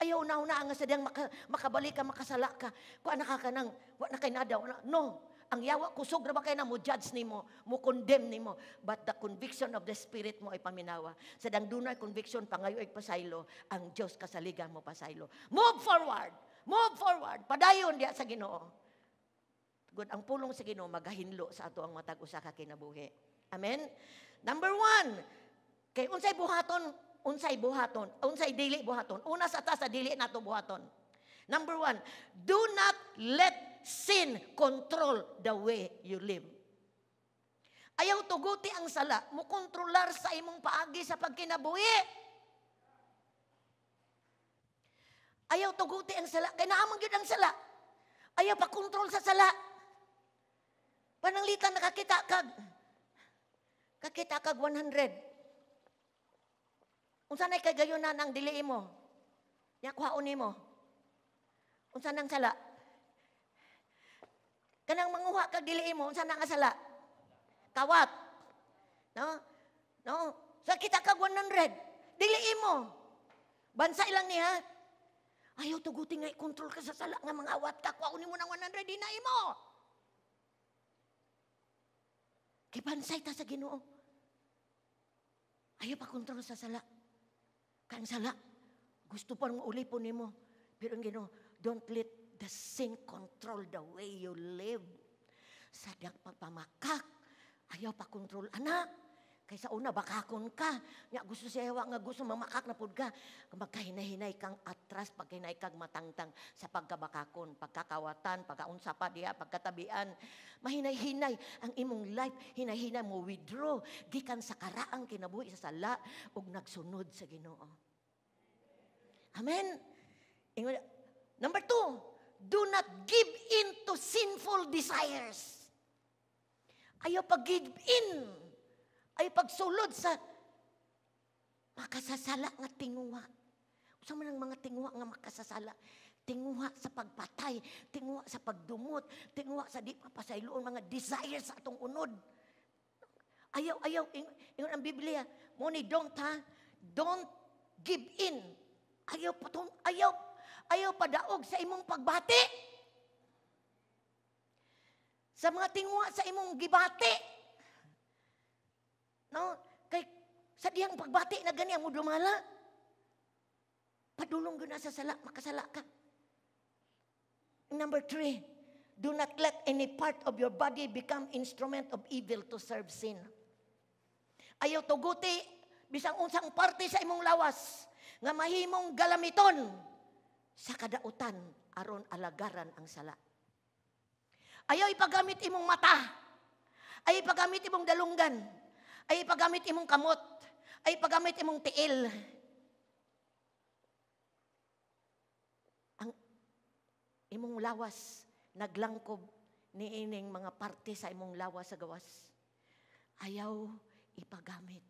Ayaw na-una nga sa diyang makabalik ka, makasala ka. Kuha na ka ka nang, wa na kay nada. Wa na, no. Ang yawa, kusog ra ba kay na mo judge nimo, mo condemn nimo. But the conviction of the Spirit mo ay paminawa. Sa dang dunay conviction, pangayo ay pasaylo, ang Diyos kasaligan mo pasaylo. Move forward! Move forward! Padayon diya sa Ginoo. Good, ang pulong sa Ginoo magahinlo sa ato ang matag usa ka kinabuhi. Amen? Number one, kay unsay buhaton, unsay buhaton, unsay dili buhaton. Una sa ta sa dili nato buhaton. Number one, do not let sin control the way you live. Ayaw tuguti ang sala, mo kontrolar sa imong paagi sa pagkinabuhi. Ayaw tuguti ang sala, kay naamang gyud ang sala. Ayaw pa kontrol sa sala. Pananglitan kakita kag 100. Unsa nay kay gayunan ang dili mo? Nya kuhaon nimo. Unsa nang sala? Kanang manguha kag dili mo, unsa na nga sala? Kawat. No? No? Sa kita kag 100, dili mo. Bansa lang niya. Ayaw tuguti nga i-control ka sa sala nga mangawat ka, kuhaon nimo ng 100 di na imo. Kibansay ta sa Ginoo. Ayaw pa kontrol sa sala. Kang sala, gusto pa ng ulipon nimo. Pero ang Ginoo, don't let the sin control the way you live. Sa pagpamakak, ayaw pa kontrol, anak. Kaysa una, bakakon ka. Nga gusto siya, nga gusto mamakak na pud ka. Magkahinahinay kang atras, paghinay kang matangtang sa pagkabakakon, pagkakawatan, pagkaunsa pa diha, pagkatabian. Mahinay-hinay ang imong life, hinay-hinay mo withdraw gikan sa karaang kinabuhi sa sala ug nagsunod sa Ginoo. Amen. Number two, do not give in to sinful desires. Ayaw pag-give in. Ay pagsulod sa makasasala nga tinguha. Unsa man ang mga tinguha nga makasasala? Tinguha sa pagpatay, tinguha sa pagdumot, tinguha sa di papasayloon mga desires sa atong unod. Ayaw, ayaw, ingon ang Biblia, mo ni don't ha, don't give in. Ayaw patong, ayaw, ayaw padaog sa imong pagbati. Sa mga tinguha sa imong gibati. No? Kay sa diyang pagbati na gani ang mudumala. Padulong gyud na sa sala, makasala ka. Number three, do not let any part of your body become instrument of evil to serve sin. Ayaw tuguti bisang unsang parte sa imong lawas nga mahimong galamiton sa kadautan aron alagaran ang sala. Ayaw ipagamit imong mata. Ayaw ipagamit imong dalunggan. Ayaw ipagamit imong kamot. Ayaw ipagamit imong tiil. Ang imong lawas naglangkob niining mga parte sa imong lawas sa gawas. Ayaw ipagamit.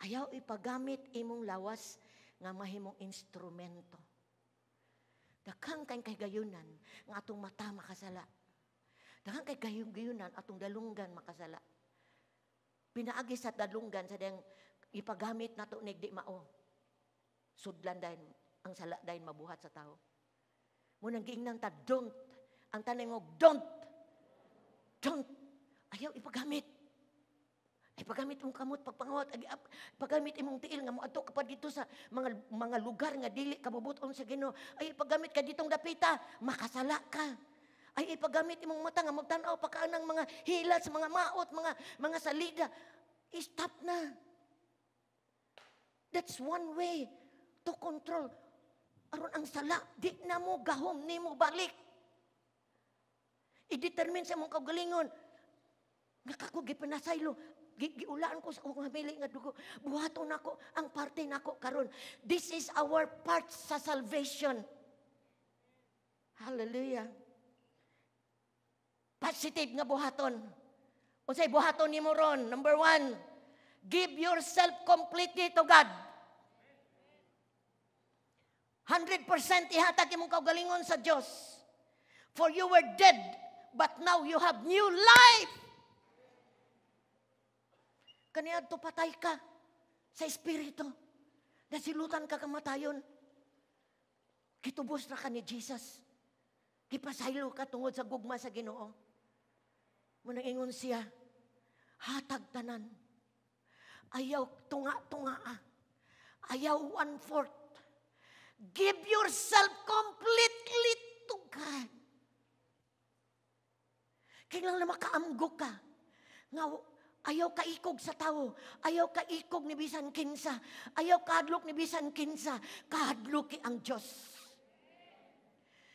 Ayaw ipagamit imong lawas nga mahimong instrumento. Daghang kay kahigayunan nga atong mata makasala. Daghang kay kahigayunan atong dalunggan makasala. Pinaagi sa dalunggan sa diyang ipagamit nato nig di mao. Sudlan dayon ang sala dayon mabuhat sa tao. Munang giingnan ta, don't. Ang tanay mo, don't. Don't. Ayaw ipagamit. Ay pagamit imong kamot pagpanguhat, pagamit imong tiil nga moadto ka pa dito sa mga lugar nga dili ka bubuton sa Ginoo. Ay ipagamit ka ditong dapita, makasala ka. Ay ipagamit imong mata nga magtan-aw pa ka ng mga hilas, mga maot, mga salida. I-stop na. That's one way to control. Aron ang sala, di na mo gahom nimo balik. I-determine sa imong kaugalingon nga kako gipanasaylo, giulaan ko sa akong hamili nga dugo. Buhaton nako ang parte nako karon. This is our part sa salvation. Hallelujah. Positive nga buhaton. Unsay buhaton nimo ron? Number 1, give yourself completely to God. 100% ihatag imong kaugalingon sa Dios. For you were dead, but now you have new life. Kaniadto patay ka sa espiritu. Nasilutan ka kamatayon. Gitubos na ka ni Jesus. Gipasaylo ka tungod sa gugma sa Ginoo. Munang ingon siya, hatag tanan. Ayaw tunga-tunga. Ayaw 1/4. Give yourself completely to God. Kailangan na makaamgo ka. Nga, ayaw kaikog sa tao. Ayaw kaikog ni bisan kinsa. Ayaw kahadlok ni bisan kinsa. Kahadloki ang Diyos.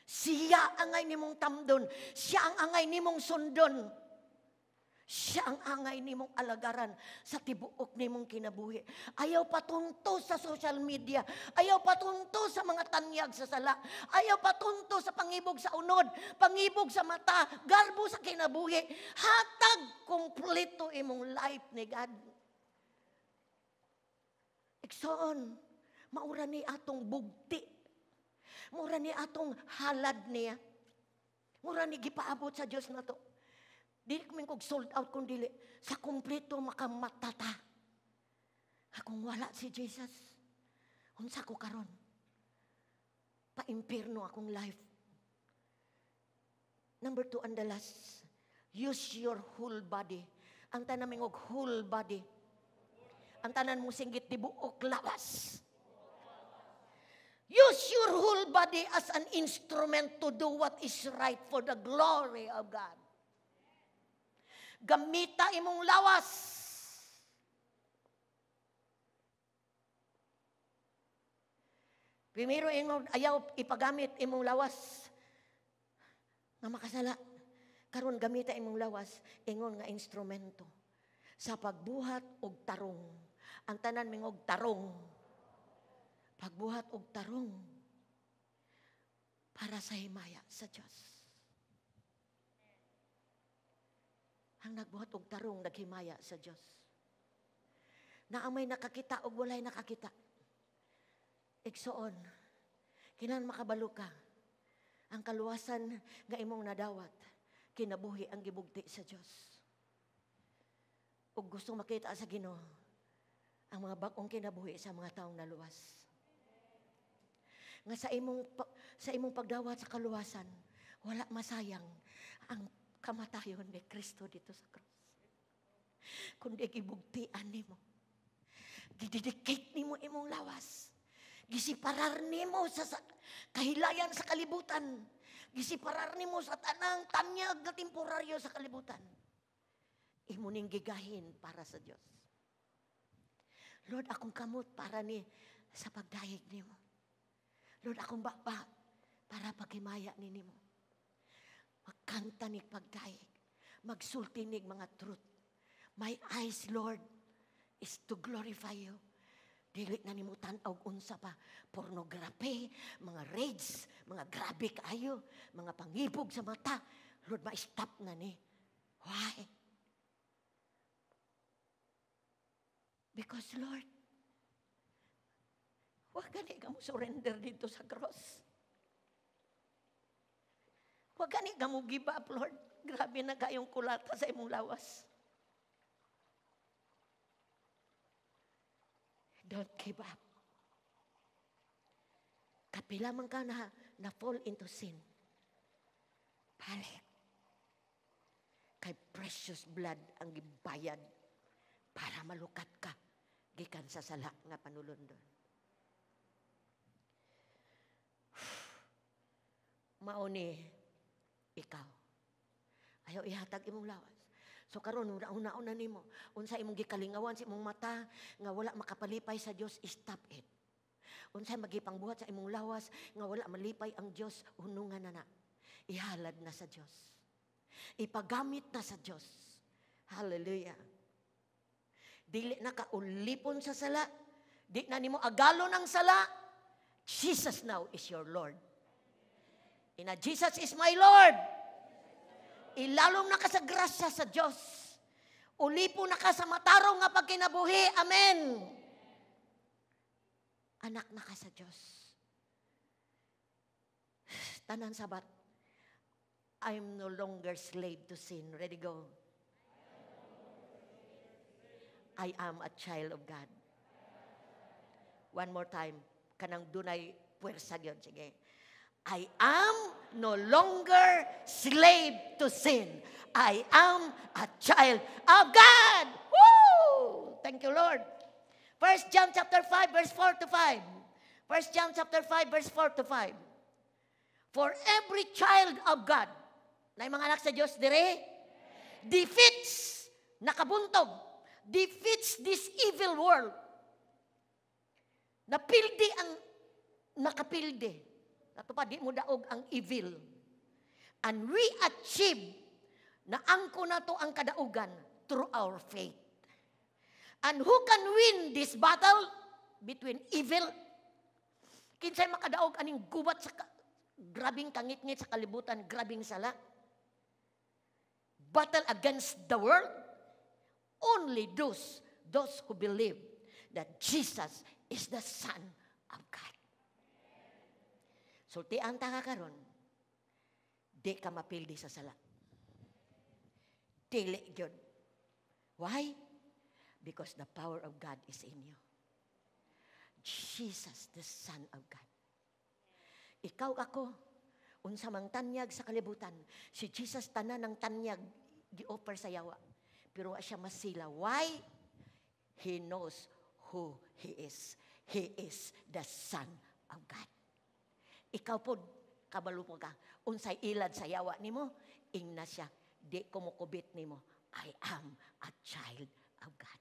Siya angay nimong tamdon. Siya ang angay nimong sundon. Siya ang angay nimong alagaran sa tibuok nimong kinabuhi. Ayaw patunto sa social media. Ayaw patunto sa mga tanyag sa sala. Ayaw patunto sa pangibog sa unod, pangibog sa mata, garbo sa kinabuhi. Hatag kompleto imong life ni God. Igsoon, maura ni atong bugti. Maura ni atong halad niya. Maura ni gipaabot sa Dios nato. Dili ko kog sold out kung dili. Sa kumpleto makamatata. Akong wala si Jesus, unsa ko karon? Paimpirno akong life. Number 2, and the last, use your whole body. Ang tanan mingog whole body. Ang tanan mo singgit tibuok lawas. Use your whole body as an instrument to do what is right for the glory of God. Gamita imong lawas. Primero ingon ayaw ipagamit imong lawas nga makasala. Karon gamita imong lawas ingon nga instrumento sa pagbuhat og tarong. Ang tanan mingog tarong. Pagbuhat og tarong para sa himaya sa Dios. Ang nagbuhat og tarong naghimaya sa Dios. Naa may nakakita og walay nakakita. Igsoon, kinahanglan makabalo ka. Ang kaluwasan nga imong nadawat, kinabuhi ang gibugti sa Dios. Ug gusto makita sa Ginoo ang mga bag-ong kinabuhi sa mga taong naluwas. Nga sa imong pagdawat sa kaluwasan, wala masayang ang kamatayon ni Kristo dito sa krus. Kundi gibugtian nimo. Gidedicate nimo imong lawas. Gisiparar nimo sa kahilayan sa kalibutan. Gisiparar nimo sa tanang tanyag nga temporaryo sa kalibutan. Imo ning gigahin para sa Dios. Lord, akong kamot para ni sa pagdayeg nimo. Lord, akong baba para paghimaya ni nimo. Magkanta nig pagdayeg. Magsulti nig mga truth. My eyes, Lord, is to glorify you. Dili na nimo tan-aw unsa pa pornography, mga raids, mga grabe kaayo, mga pangibog sa mata. Lord, ma-stop na ni. Why? Because, Lord, wa gani ka mo surrender dito sa cross. Wa gani ka mo give up, Lord. Grabe na kayong kulata sa imong lawas. Don't give up. Kapila man ka na fall into sin. Balik. Kay precious blood ang gibayad para malukat ka gikan sa sala nga panulundon. Mao ni ikaw. Ayaw ihatag imong lawas. So karon una-una nimo, unsa imong gikalingawan sa imong mata nga wala makapalipay sa Dios, stop it. Unsay magipangbuhat sa imong lawas nga wala malipay ang Dios, hunungan na na. Ihalad na sa Dios. Ipagamit na sa Dios. Hallelujah. Dili na ka ulipon sa sala. Di na nimo agalon ang sala. Jesus now is your Lord. Ina, Jesus is my Lord. Ilalom na ka sa grasya sa Diyos. Ulipo na ka sa matarong nga pagkinabuhi. Amen. Anak na ka sa Diyos. Tanan sabat, I'm no longer slave to sin. Ready, go. I am a child of God. One more time. Kanang dunay puwersa gyud. Sige. I am no longer slave to sin. I am a child of God. Woo! Thank you, Lord. 1 John chapter 5, verse 4 to 5. 1 John chapter 5, verse 4 to 5. For every child of God, na mga anak sa Diyos dire, defeats, nakabuntog, defeats this evil world. Napildi ang nakapildi. Ato pa, di mo daog ang evil. And we achieve na angko na to ang kadaugan through our faith. And who can win this battle between evil? Kinsay makadaog aning gubat sa grabing kangit-ngit sa kalibutan, grabing sala? Battle against the world? Only those who believe that Jesus is the Son of God. Sultian ta ka karon, di ka mapildi sa sala. Dili gyud. Why? Because the power of God is in you. Jesus, the Son of God. Ikaw ako, unsa mang tanyag sa kalibutan, si Jesus tanan ng tanyag gi-offer sa yawa. Pero wa siya masila. Why? He knows who He is. He is the Son of God. Ikaw po, kabalo po ka, unsay ilad sa yawa nimo, ingna siya, di ko mukubit nimo. I am a child of God.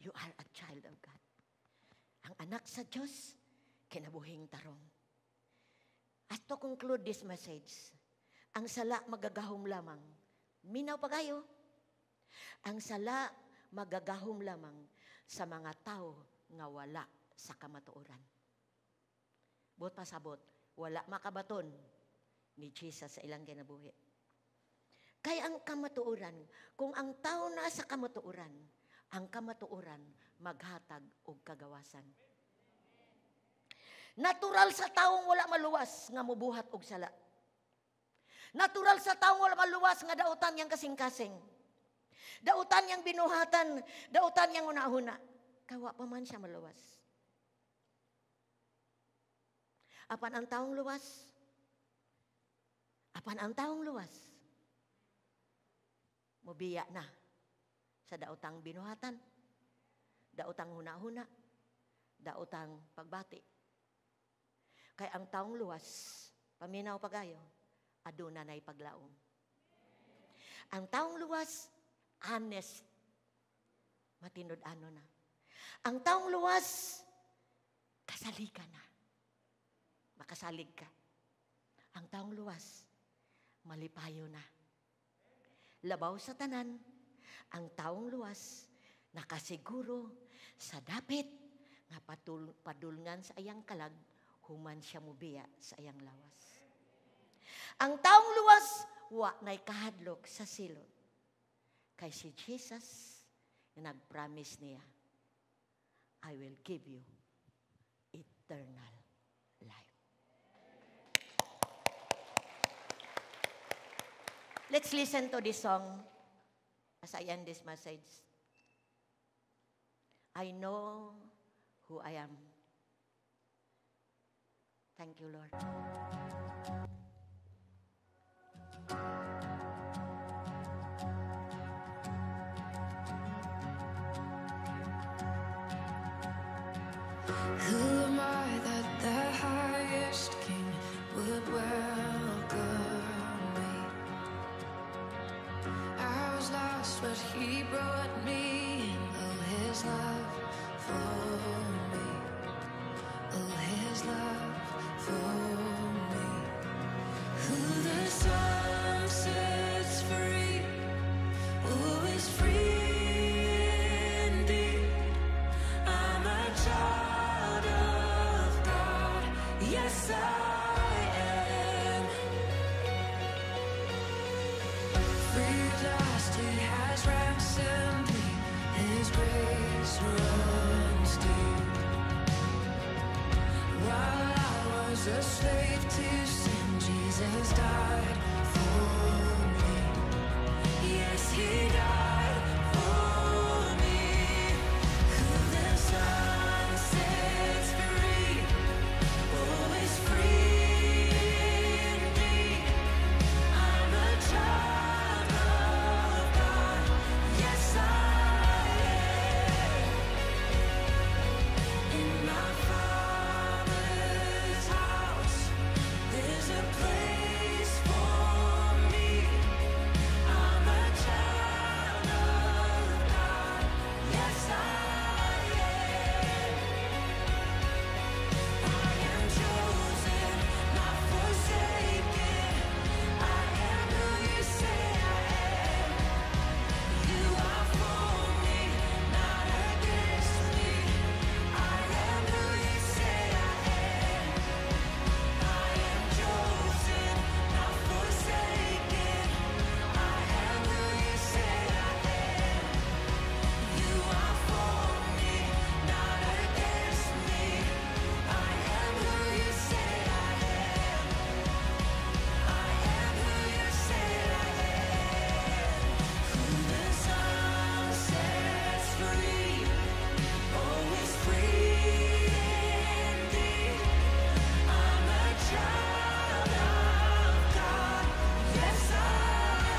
You are a child of God. Ang anak sa Diyos, kinabuhing tarong. As to conclude this message, ang sala magagahom lamang. Minaw pa kayo. Ang sala magagahom lamang sa mga tao nga wala sa kamatuoran. Buot pasabot, wala makabaton ni Jesus sa ilang kinabuhi. Kaya ang kamatuoran, kung ang tao na sa kamatuoran, ang kamatuoran maghatag og kagawasan. Natural sa taong wala maluwas nga mubuhat og sala. Natural sa taong wala maluwas nga dautan niyang kasing-kasing. Dautan niyang binuhatan, dautan niyang una-una. Kawa pa man siya maluwas. Apan ang taong luwas, apan ang taong luwas, Mubiya na sa daotang binuhatan, daotang huna-huna, daotang pagbati. Kay ang taong luwas, paminaw pagayo, aduna na'y paglaom. Ang taong luwas, honest, matinud-ano na. Ang taong luwas, kasaligan na. Makasalig ka. Ang taong luwas, malipayo na. Labaw sa tanan, ang taong luwas, nakasiguro sa dapit nga padulngan sa ayang kalag, human siya mubiya sa ayang lawas. Ang taong luwas, wa na'y kahadlok sa silot. Kay si Jesus, na nag-promise niya, "I will give you eternal life." Let's listen to this song as I end this message. I know who I am. Thank you, Lord. Who am I that the highest king would welcome me? I was lost, but he brought me in. Oh, his love for me. Oh, his love for me. Who the Son sets free, who is free indeed. I'm a child of God. Yes, I am. Free at last, he has ransomed me. His grace runs deep. While I was a slave to sin, Jesus died for me. Yes, he died for me. Who the Son sets free, oh, is free indeed. I'm a child of God. Yes, I am. In my Father's house, there's a place for me. I'm a child of God. Yes, I am. I am chosen, not forsaken. I am who you say I am. You are for me, not against me. I am who you say I am. I am chosen, not forsaken. I am who you say I am. You are for me, not against me. I am who you say I am. I am who you say I am. Who the Son sets free, oh, is free indeed. I'm a child of God. Yes, I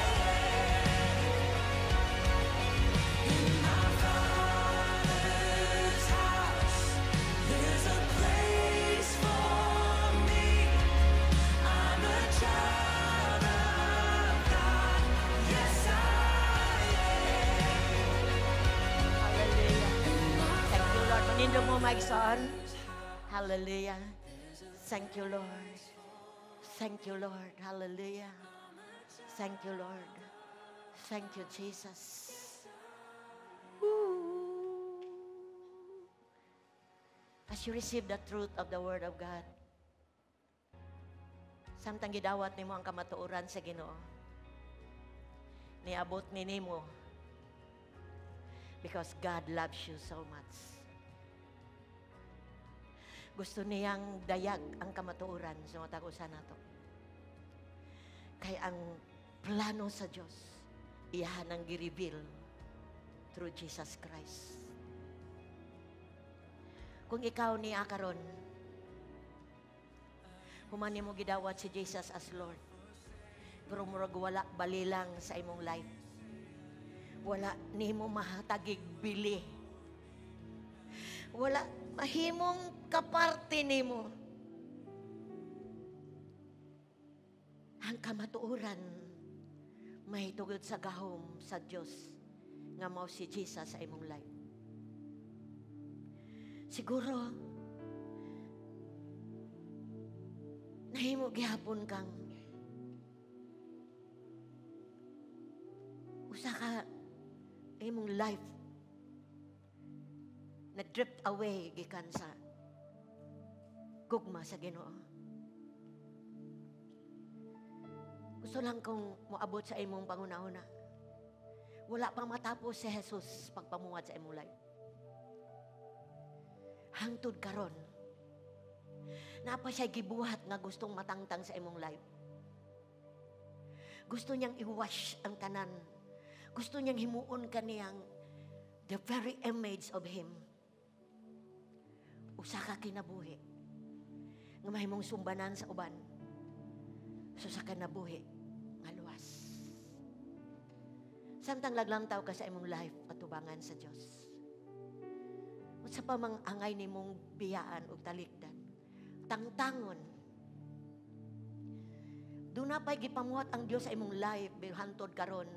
am. In my Father's house, there's a place for me. I'm a child of God. Yes, I am. Hallelujah. Thank you, Lord. Manindog mo, my son. Hallelujah. Thank you, Lord. Thank you, Lord. Hallelujah. Thank you, Lord. Thank you, Jesus. Woo. As you receive the truth of the Word of God, samtang gidawat nimo ang kamatuoran sa Ginoo, niabot ni nimo because God loves you so much. Gusto niyang dayag ang kamatuoran sa matag usa nato. Kay ang plano sa Dios, iyahan ang gi-reveal through Jesus Christ. Kung ikaw niya karon, human nimo gidawat si Jesus as Lord, pero murag wala balilang sa imong life. Wala nimo mahatagig bili. Wala mahimong kaparte nimo. Ang kamatuoran mahitungod sa gahom sa Dios nga mao si Jesus sa imong life. Siguro nahimo gihapon kang usa ka imong life nag-drift away gikan sa gugma sa Ginoo. Gusto lang kong moabot sa imong pangunahuna. Wala pang matapos si Jesus pagpamuwad sa imong life. Hangtod karon, naa pa siya gibuhat nga gustong matangtang sa imong life. Gusto niyang i-wash ang tanan. Gusto niyang himuon kaniyang the very image of Him. Usa ka kinabuhi nga mahimong sumbanan sa uban. So sa kinabuhi nga luwas. Samtang laglantaw ka sa imong life atubangan sa Dios. Unsa pa mang angay nimong biyaan og talikdan? Tangtangon. Doon na pa'y gipamuhat ang Dios sa imong life, pero hantod karon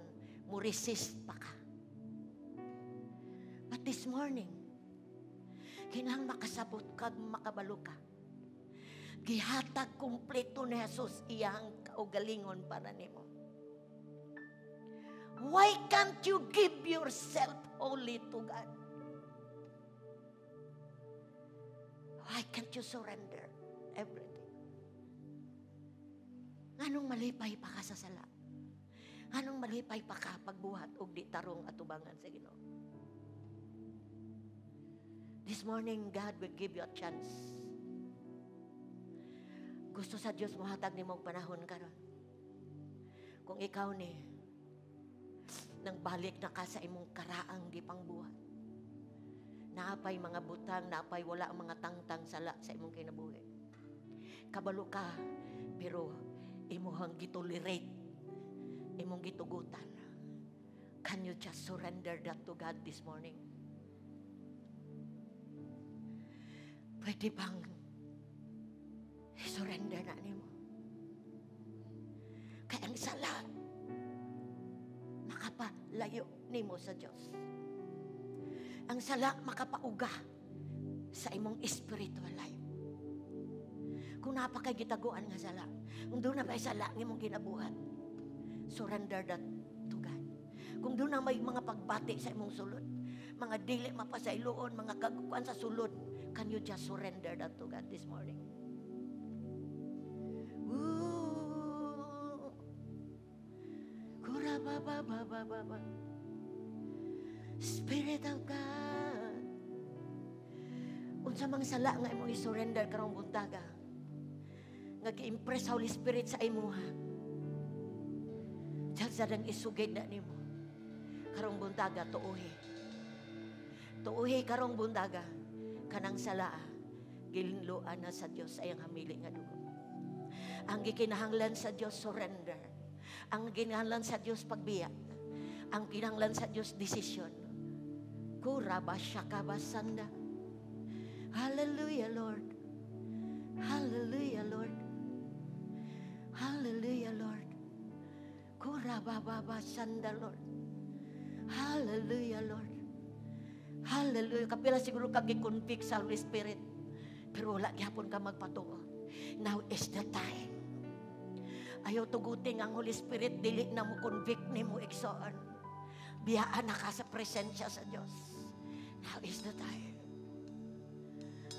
mo resist pa ka. But this morning, kinahanglan makasabot ka, makabalo ka. Gihatag kumpleto ni Jesus iyang kaugalingon para nimo. Why can't you give yourself wholly to God? Why can't you surrender everything? Nganong malipay pa ka sa sala? Nganong malipay pa ka pagbuhat og di tarong atubangan sa Ginoo? This morning, God will give you a chance. Gusto sa Dios mohatag nimo og panahon karon. Kung ikaw ni nang balik na ka sa imong karaang gipangbuhat. Naapay mga butang, naapay wala ang mga tangtang sala sa imong kinabuhi. Kabalo ka, pero imuhang gitolerate, imong gitugutan. Can you just surrender that to God this morning? Pwede bang surrender na nimo? Kaya ang sala, makapalayo nimo sa Diyos. Ang sala makapauga sa imong spiritual life. Kung napakay gitaguan nga sala, kung doon na may sala ng imong ginabuhat, surrender that to God. Kung doon na may mga pagbati sa imong sulod, mga dili mapasayloon, mga kagukuan sa sulod, can you just surrender that to God this morning? Ooh. Kura ba ba ba ba ba ba. Spirit of God. Unsa mang sala nga imong i-surrender karong buntaga, nga gi-impress sa Holy Spirit sa imuha. Diyan sa isugid na nimo. Karong buntaga, tuuhi. Tuuhi karong buntaga, kanang sala, gilinluan na sa Dios ayang hamili nga dugo. Ang gikinahanglan sa Dios, surrender. Ang ginahanglan sa Dios, pagbiya. Ang kinahanglan sa Dios, desisyon. Kura ba siya ka ba sanda? Hallelujah, Lord. Hallelujah, Lord. Hallelujah, Lord. Kura ba ba ba sanda, Lord. Hallelujah, Lord. Hallelujah. Kapila siguro ka gi-convict sa Holy Spirit. Pero wala gyapon ka magpatuo. Now is the time. Ayaw tugutin ang Holy Spirit, dili na mo convict ni mo igsoon. Biyaan na ka sa presensya sa Diyos. Now is the time.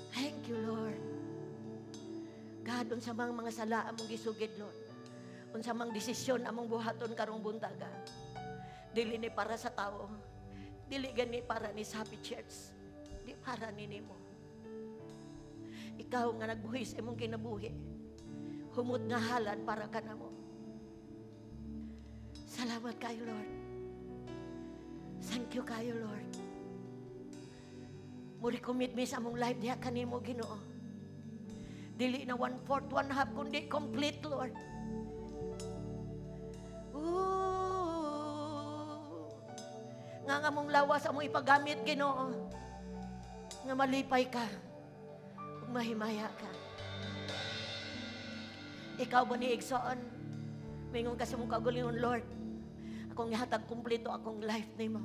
Thank you, Lord. God, unsa mang mga sala among gisugid, Lord. Unsa mang desisyon among buhaton karong buntaga. Dili ni para sa tao. Dili gani para ni sa Happy Church. Di para ni nimo. Ikaw nga nagbuhi sa imong kinabuhi. Humot nga halad para kanamo. Salamat kayo, Lord. Thank you kayo, Lord. Muli commit mi sa among life diha kanimo, Ginoo. Dili na 1/4, 1/2, kundi complete, Lord. Ooh. Nga nga mong lawas among ipagamit, Ginoo. Nga malipay ka. Ug mahimaya ka. Ikaw ba ni igsoon? Mingon ka sa mong kaugalingon, Lord, akong ihatag kumpleto akong life nimo.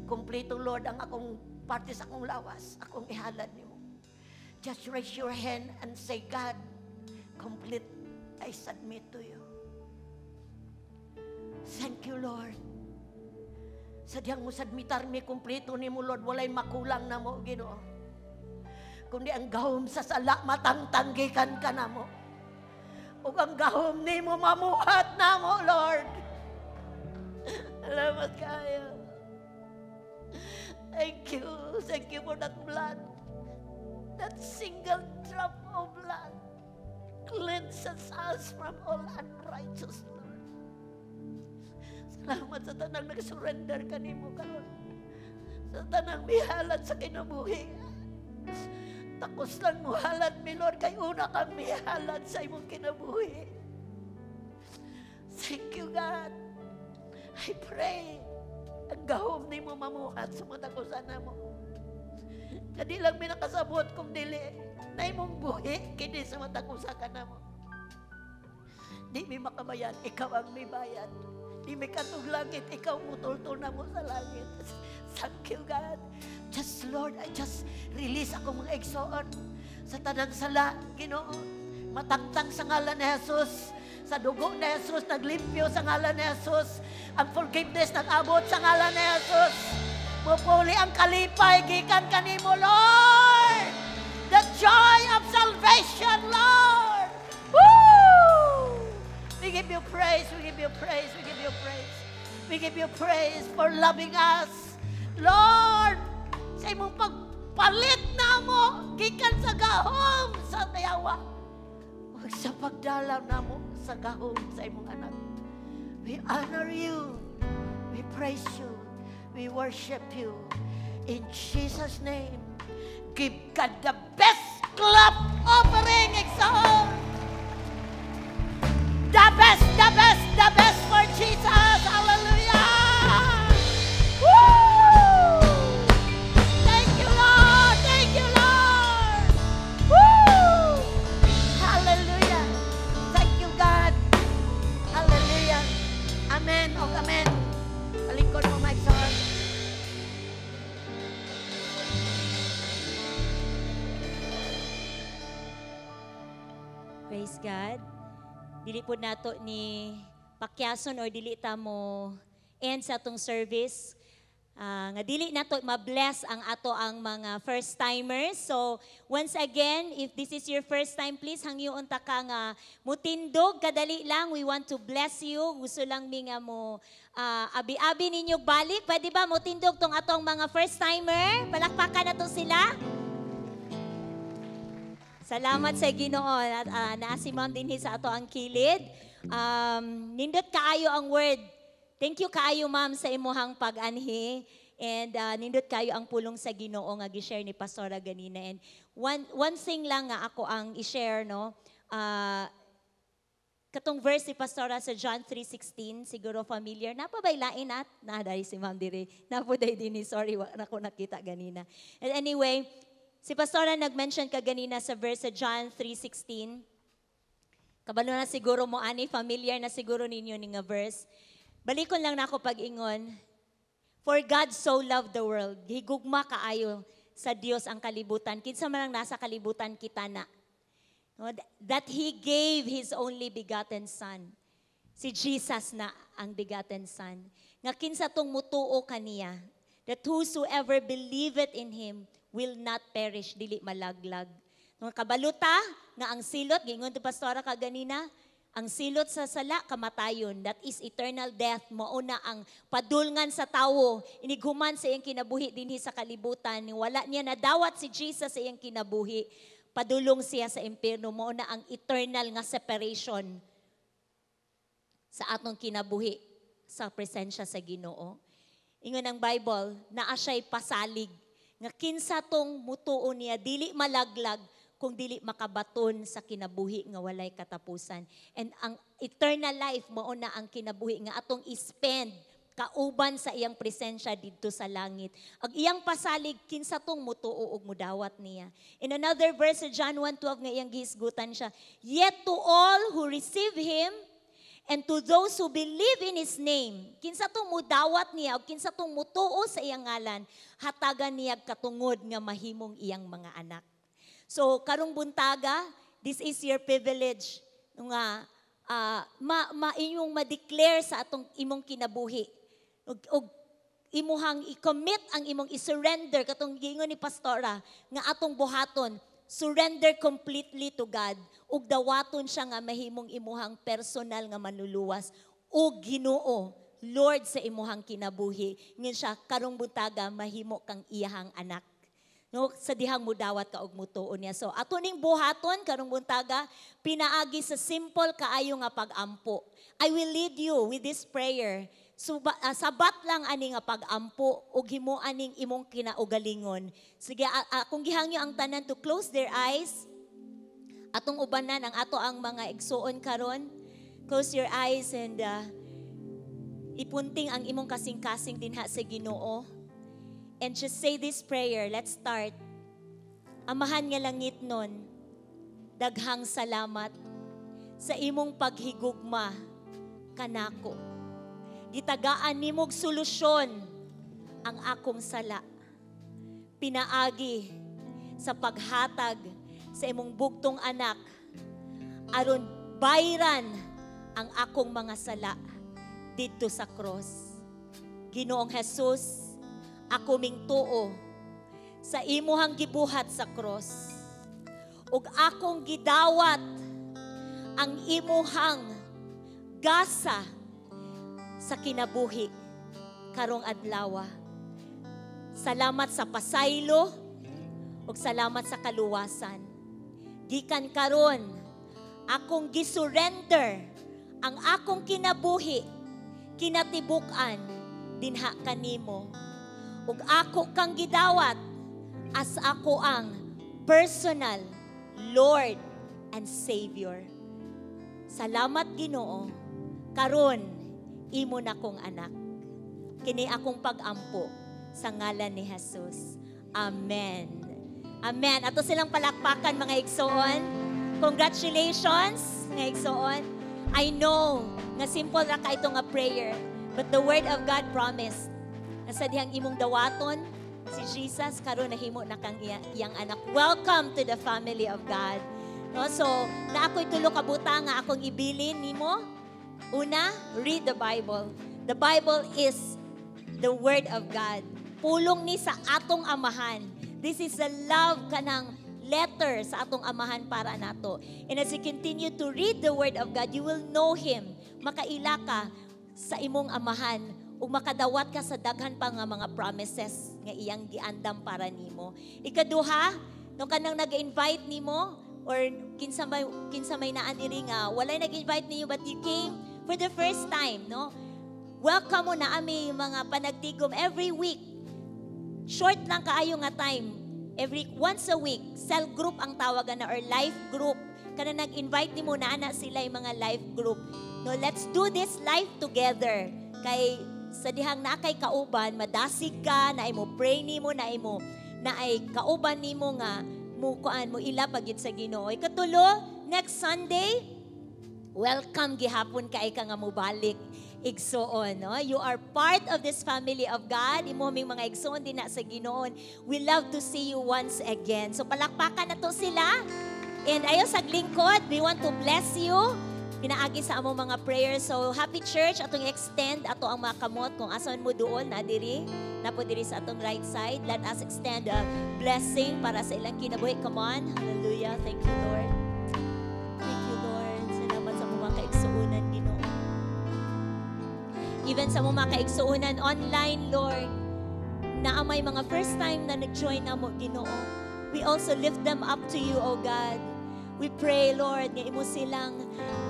Kumpleto, Lord, ang akong parte sa akong lawas, akong ihalad nimo. Just raise your hand and say, God, complete, I submit to you. Thank you, Lord. Sa diyang mo submitar mi kumpleto nimo, Lord, walay makulang na mo, Ginoo. Kundi ang gahom sa sala, matangtang gikan kanamo. Ug ang gahom nimo mamuhat namo, Lord. Salamat kayo. Thank you. Thank you for that blood. That single drop of blood cleanses us from all unrighteousness, Lord. Salamat sa tanang nag-surrender kanimo karon. Sa tanang mihalad sa kinabuhi. Takos lang muhalad mi, Lord, kay una kang mihalad sa imong kinabuhi. Thank you, God. I pray, ang gahom nimo mamuhat sa mga takusan mo. Kadi lang mi nakasabot kung dili na imong buhi kini sa matag usa kanamo. Di mi makabayad, ikaw ang mibayad. Di mi katog langit, ikaw mutultol na mo sa langit. Thank you, God. Just, Lord, I just release akong mga igsoon sa tanang sala, Ginoo. Matangtang sa ngalan ni Jesus. Sa dugo ni Jesus, naglimpyo sa ngalan ni Jesus. Ang forgiveness nag-abot sa ngalan ni Jesus. Mupuli ang kalipay, gikan kanimo, Lord. The joy of salvation, Lord. Woo! We give you praise, we give you praise, we give you praise. We give you praise for loving us. Lord, sa imong pagpalit namo, gikan sa gahom sa tayawa. Ug sa pagdalaw namo sa gahom sa imong anak. We honor you. We praise you. We worship you. In Jesus' name, give God the best clap offering, igsoon. The best, the best, the best for Jesus. Hallelujah. Woo! Thank you, Lord. Thank you, Lord. Woo! Hallelujah. Thank you, God. Hallelujah. Amen. O amen. Palingkod mo, Mike Sor. Praise God. Dili po nato ni pakyason or dili ta mo end sa atong service. Nga dili nato ma-bless ang ato ang mga first timers. So once again, if this is your first time, please hangyoon ta ka nga mutindog kadali lang. We want to bless you. Gusto lang mi nga mo abi-abi ninyo balik. Pwede ba mutindog tong atong mga first timer? Palakpakan nato sila. Salamat sa Ginoo at naa si Ma'am dinhi sa ato ang kilid. Nindot kaayo ang word. Thank you kaayo ma'am sa imuhang pag-anhi. And nindot kaayo ang pulong sa Ginoo nga gi-share ni Pastora ganina. And one thing lang nga ako ang i-share, no. Katong verse ni Pastora sa John 3:16, siguro familiar. Napa ba'y lain at? Naa si Ma'am diri. Napuday dinhi, sorry, wa na ko nakita ganina. And anyway, si Pastora nag-mention ka ganina sa verse sa John 3:16. Kabalo na siguro mo ani, familiar na siguro ninyo ni nga verse. Balikon lang nako pag-ingon. For God so loved the world. Higugma kaayo sa Dios ang kalibutan. Kinsa man ang nasa kalibutan kita na. No, that He gave His only begotten Son. Si Jesus na ang begotten Son. Nga kinsa tong mutuo kaniya, that whosoever believeth in Him will not perish, dili malaglag. Nung kabaluta, nga ang silot, giingon to Pastora kaganina, ang silot sa sala, kamatayon, that is eternal death, mauna ang padulngan sa tawo, inighuman sa iyang kinabuhi dinhi sa kalibutan, wala niya nadawat si Jesus sa iyang kinabuhi, padulong siya sa impierno, mauna ang eternal nga separation sa atong kinabuhi sa presensya sa Ginoo. Ingon ang Bible, naa siya'y pasalig, nga kinsa tong mutuo niya, dili malaglag, kung dili makabaton sa kinabuhi nga walay katapusan. And ang eternal life, mao na ang kinabuhi nga atong i-spend kauban sa iyang presensya didto sa langit. Ang iyang pasalig kinsa tong mutuo og mudawat niya. In another verse sa John 1:12 nga iyang gihisgutan siya, "Yet to all who receive him and to those who believe in His name," kinsa tong mudawat niya o kinsa tong mutuo sa iyang ngalan, "hatagan niya katungod nga mahimong iyang mga anak." So karong buntaga, this is your privilege nga ma, ma inyong ma-declare sa atong imong kinabuhi. Ug imuhang i-commit ang imong i-surrender katong giingon ni pastora nga atong buhaton, surrender completely to God ug dawaton siya nga mahimong imuhang personal nga manluluwas ug Ginoo, Lord sa imuhang kinabuhi. Ngan siya karong buntaga mahimo kang iyahang anak. No, sa dihang mudawat ka og mutuo niya. So ato ning buhaton karong buntaga pinaagi sa simple kaayo nga pag-ampo. I will lead you with this prayer. Sabat lang ani nga pag-ampo ug himo aning imong kinaugalingon. Sige, kung gihangyo ang tanan to close their eyes. Atong ubanan ang ato ang mga igsuon karon. Close your eyes and ipunting ang imong kasing-kasing dinha sa Ginoo. And just say this prayer. Let's start. Amahan nga langit nun, daghang salamat sa imong paghigugma kanako. Gitagaan nimog solusyon ang akong sala. Pinaagi sa paghatag sa imong bugtong anak aron bayran ang akong mga sala didto sa cross. Ginoong Jesus, ako mingtuo sa imuhang gibuhat sa cross. Ug akong gidawat ang imuhang gasa sa kinabuhi karong adlaw. Salamat sa pasaylo ug salamat sa kaluwasan. Gikan karon, akong gisurrender ang akong kinabuhi, kinatibuk-an dinha kanimo. Ug ako kang gidawat as ako ang personal Lord and Savior. Salamat, Ginoo. Karon imo na kong anak. Kini akong pag-ampo sa ngalan ni Jesus. Amen. Amen. Ato silang palakpakan, mga igsoon. Congratulations, mga igsoon. I know nga simple ra ka ito nga prayer, but the word of God promised na sa dihang imong dawaton si Jesus karon nahimo na kang iyang anak. Welcome to the family of God. No, so na ako'y tulo ka butang nga akong ibilin nimo. Una, read the Bible. The Bible is the word of God. Pulong ni sa atong amahan. This is the love kanang letter sa atong amahan para nato. And as you continue to read the word of God, you will know Him. Makaila ka sa imong amahan ug makadawat ka sa daghan pa nga mga promises nga iyang giandam para nimo. Ikaduha, no kanang nag-invite nimo or kinsa may naa diri nga walay nag-invite niyo but you came for the first time, no? Welcome mo na ami mga panagtigom every week. Short lang kaayo nga time. Every once a week, cell group ang tawagan na or life group. Kana nag-invite nimo na ana sila yung mga life group. No, let's do this life together. Kay sa dihang naa kay kauban, madasig ka, na mo pray nimo, na imo na ay kauban nimo nga mo kuan mo ila pagid sa Ginoo. Ikatulo, next Sunday, welcome gihapon kay ka nga mobalik, igsoon, no? You are part of this family of God. Imo ming mga igsoon din na sa Ginoo. We love to see you once again. So palakpakan na to sila. And ayo sa lingkod, we want to bless you. Pinaagi sa among mga prayers. So happy church, atong extend ato ang mga kamot kung asan mo duol na diri, na po diri sa atong right side. Let us extend a blessing para sa ilang kinabuhi. Come on. Hallelujah. Thank you, Lord. Thank you, Lord. Salamat sa mga kaigsuunan, Ginoo. Even sa mga kaigsuunan online, Lord, na may mga first time na nag-join na mo, Ginoo. We also lift them up to you, O God. We pray, Lord, nga imo silang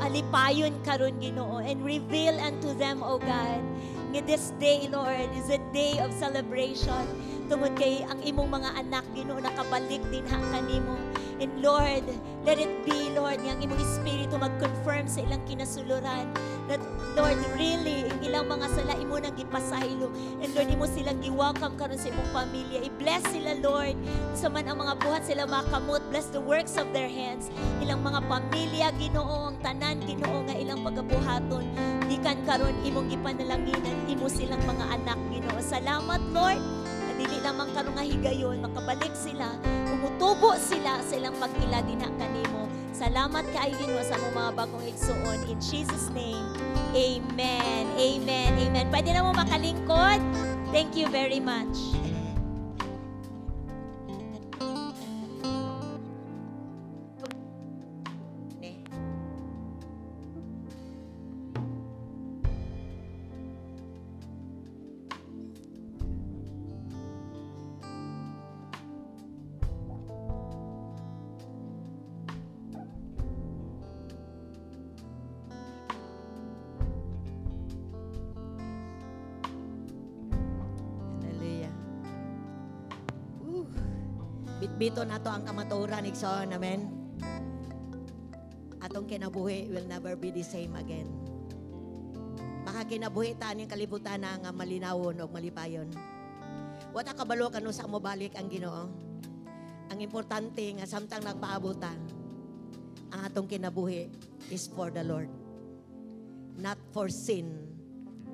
alipayon karon, Ginoo, and reveal unto them, O God, nga this day, Lord, is a day of celebration. Tungod kay ang imong mga anak, Ginoo, nakabalik din ha kanimo. And Lord, let it be, Lord, nga ang imong Espiritu mag-confirm sa ilang kinasuluran that, Lord, really, ang ilang ilang mga sala imo nang gipasaylo. And Lord, imo silang gi-welcome karon sa imong pamilya. I-bless sila, Lord. Sa man ang mga buhat sila makamot, bless the works of their hands. Ilang mga pamilya, Ginoo, ang tanan, Ginoo, nga ilang pagabuhaton. Gikan karon imong gipanalanginan, imo silang mga anak, Ginoo. Salamat, Lord. Na dili lamang karon nga higayon, makabalik sila, umutubo sila sa ilang pag-ila dinha kanimo. Salamat kaayo, Ginoo, sa among mga bagong igsuon. In Jesus' name, amen. Amen. Amen. Pwede na mo makalingkod. Thank you very much. Ni. Hallelujah. Bitbito na to ang kamatuoran, igsoon. Amen. Atong kinabuhi will never be the same again. Baka kinabuhi ta aning kalibutan na nga malinawon o malipayon. Wala kabalo kanu sa mobalik ang Ginoo. Ang importante nga samtang nagpaabot ta, ang atong kinabuhi is for the Lord. Not for sin,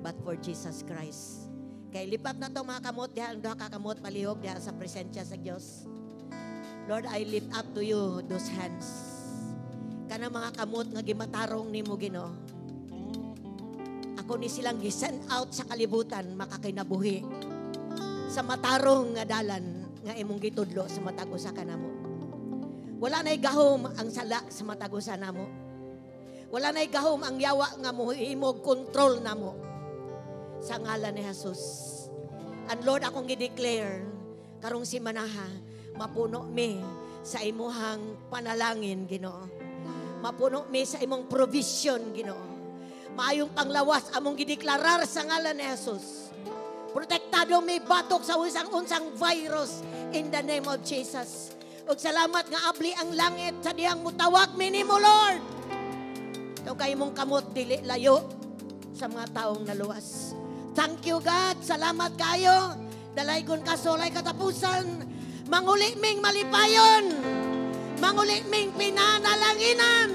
but for Jesus Christ. Kay lipat na to mga kamot diha, ang duha ka kamot palihog diha sa presensya sa Dios. Lord, I lift up to you those hands. Kanang mga kamot nga gimatarong nimo, Ginoo. Ako ni silang gi-send out sa kalibutan makakinabuhi sa matarong nga dalan nga imong gitudlo sa matag usa kanamo. Wala na'y gahom ang sala sa matag usa namo. Wala na'y gahom ang yawa nga mohimog kontrol namo. Sa ngalan ni Jesus. And Lord, akong gi-declare karong simanaha, mapuno mi sa imuhang panalangin, Ginoo. Mapuno mi sa imong provision, Ginoo. Maayong panglawas among gideklarar sa ngalan ni Jesus. Protektado mi batok sa unsang-unsang virus in the name of Jesus. Ug salamat nga abli ang langit sa dihang mutawag mi nimo, Lord. Ito kay imong kamot dili layo sa mga taong naluwas. Thank you, God. Salamat kayo. Dalaygon ka solay katapusan. Manguli ming malipayon. Manguli ming pinanalanginan.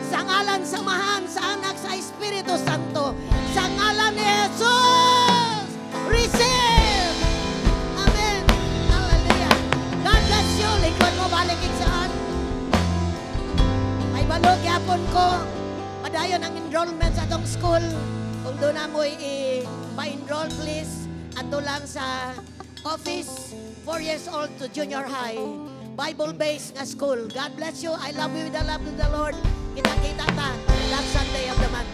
Sa ngalan sa Amahan, sa Anak, sa Espiritu Santo. Sa ngalan ni Jesus. Receive! Amen. Hallelujah. God bless you. Lingkod mo, balik saan. May balog yapon ko. Padayon ang enrollment sa atong school. Kung doon na mo i-pa-enroll, please. Ato lang sa office, 4 years old to junior high. Bible-based nga school. God bless you. I love you with the love of the Lord. Kita-kita ta last Sunday of the month.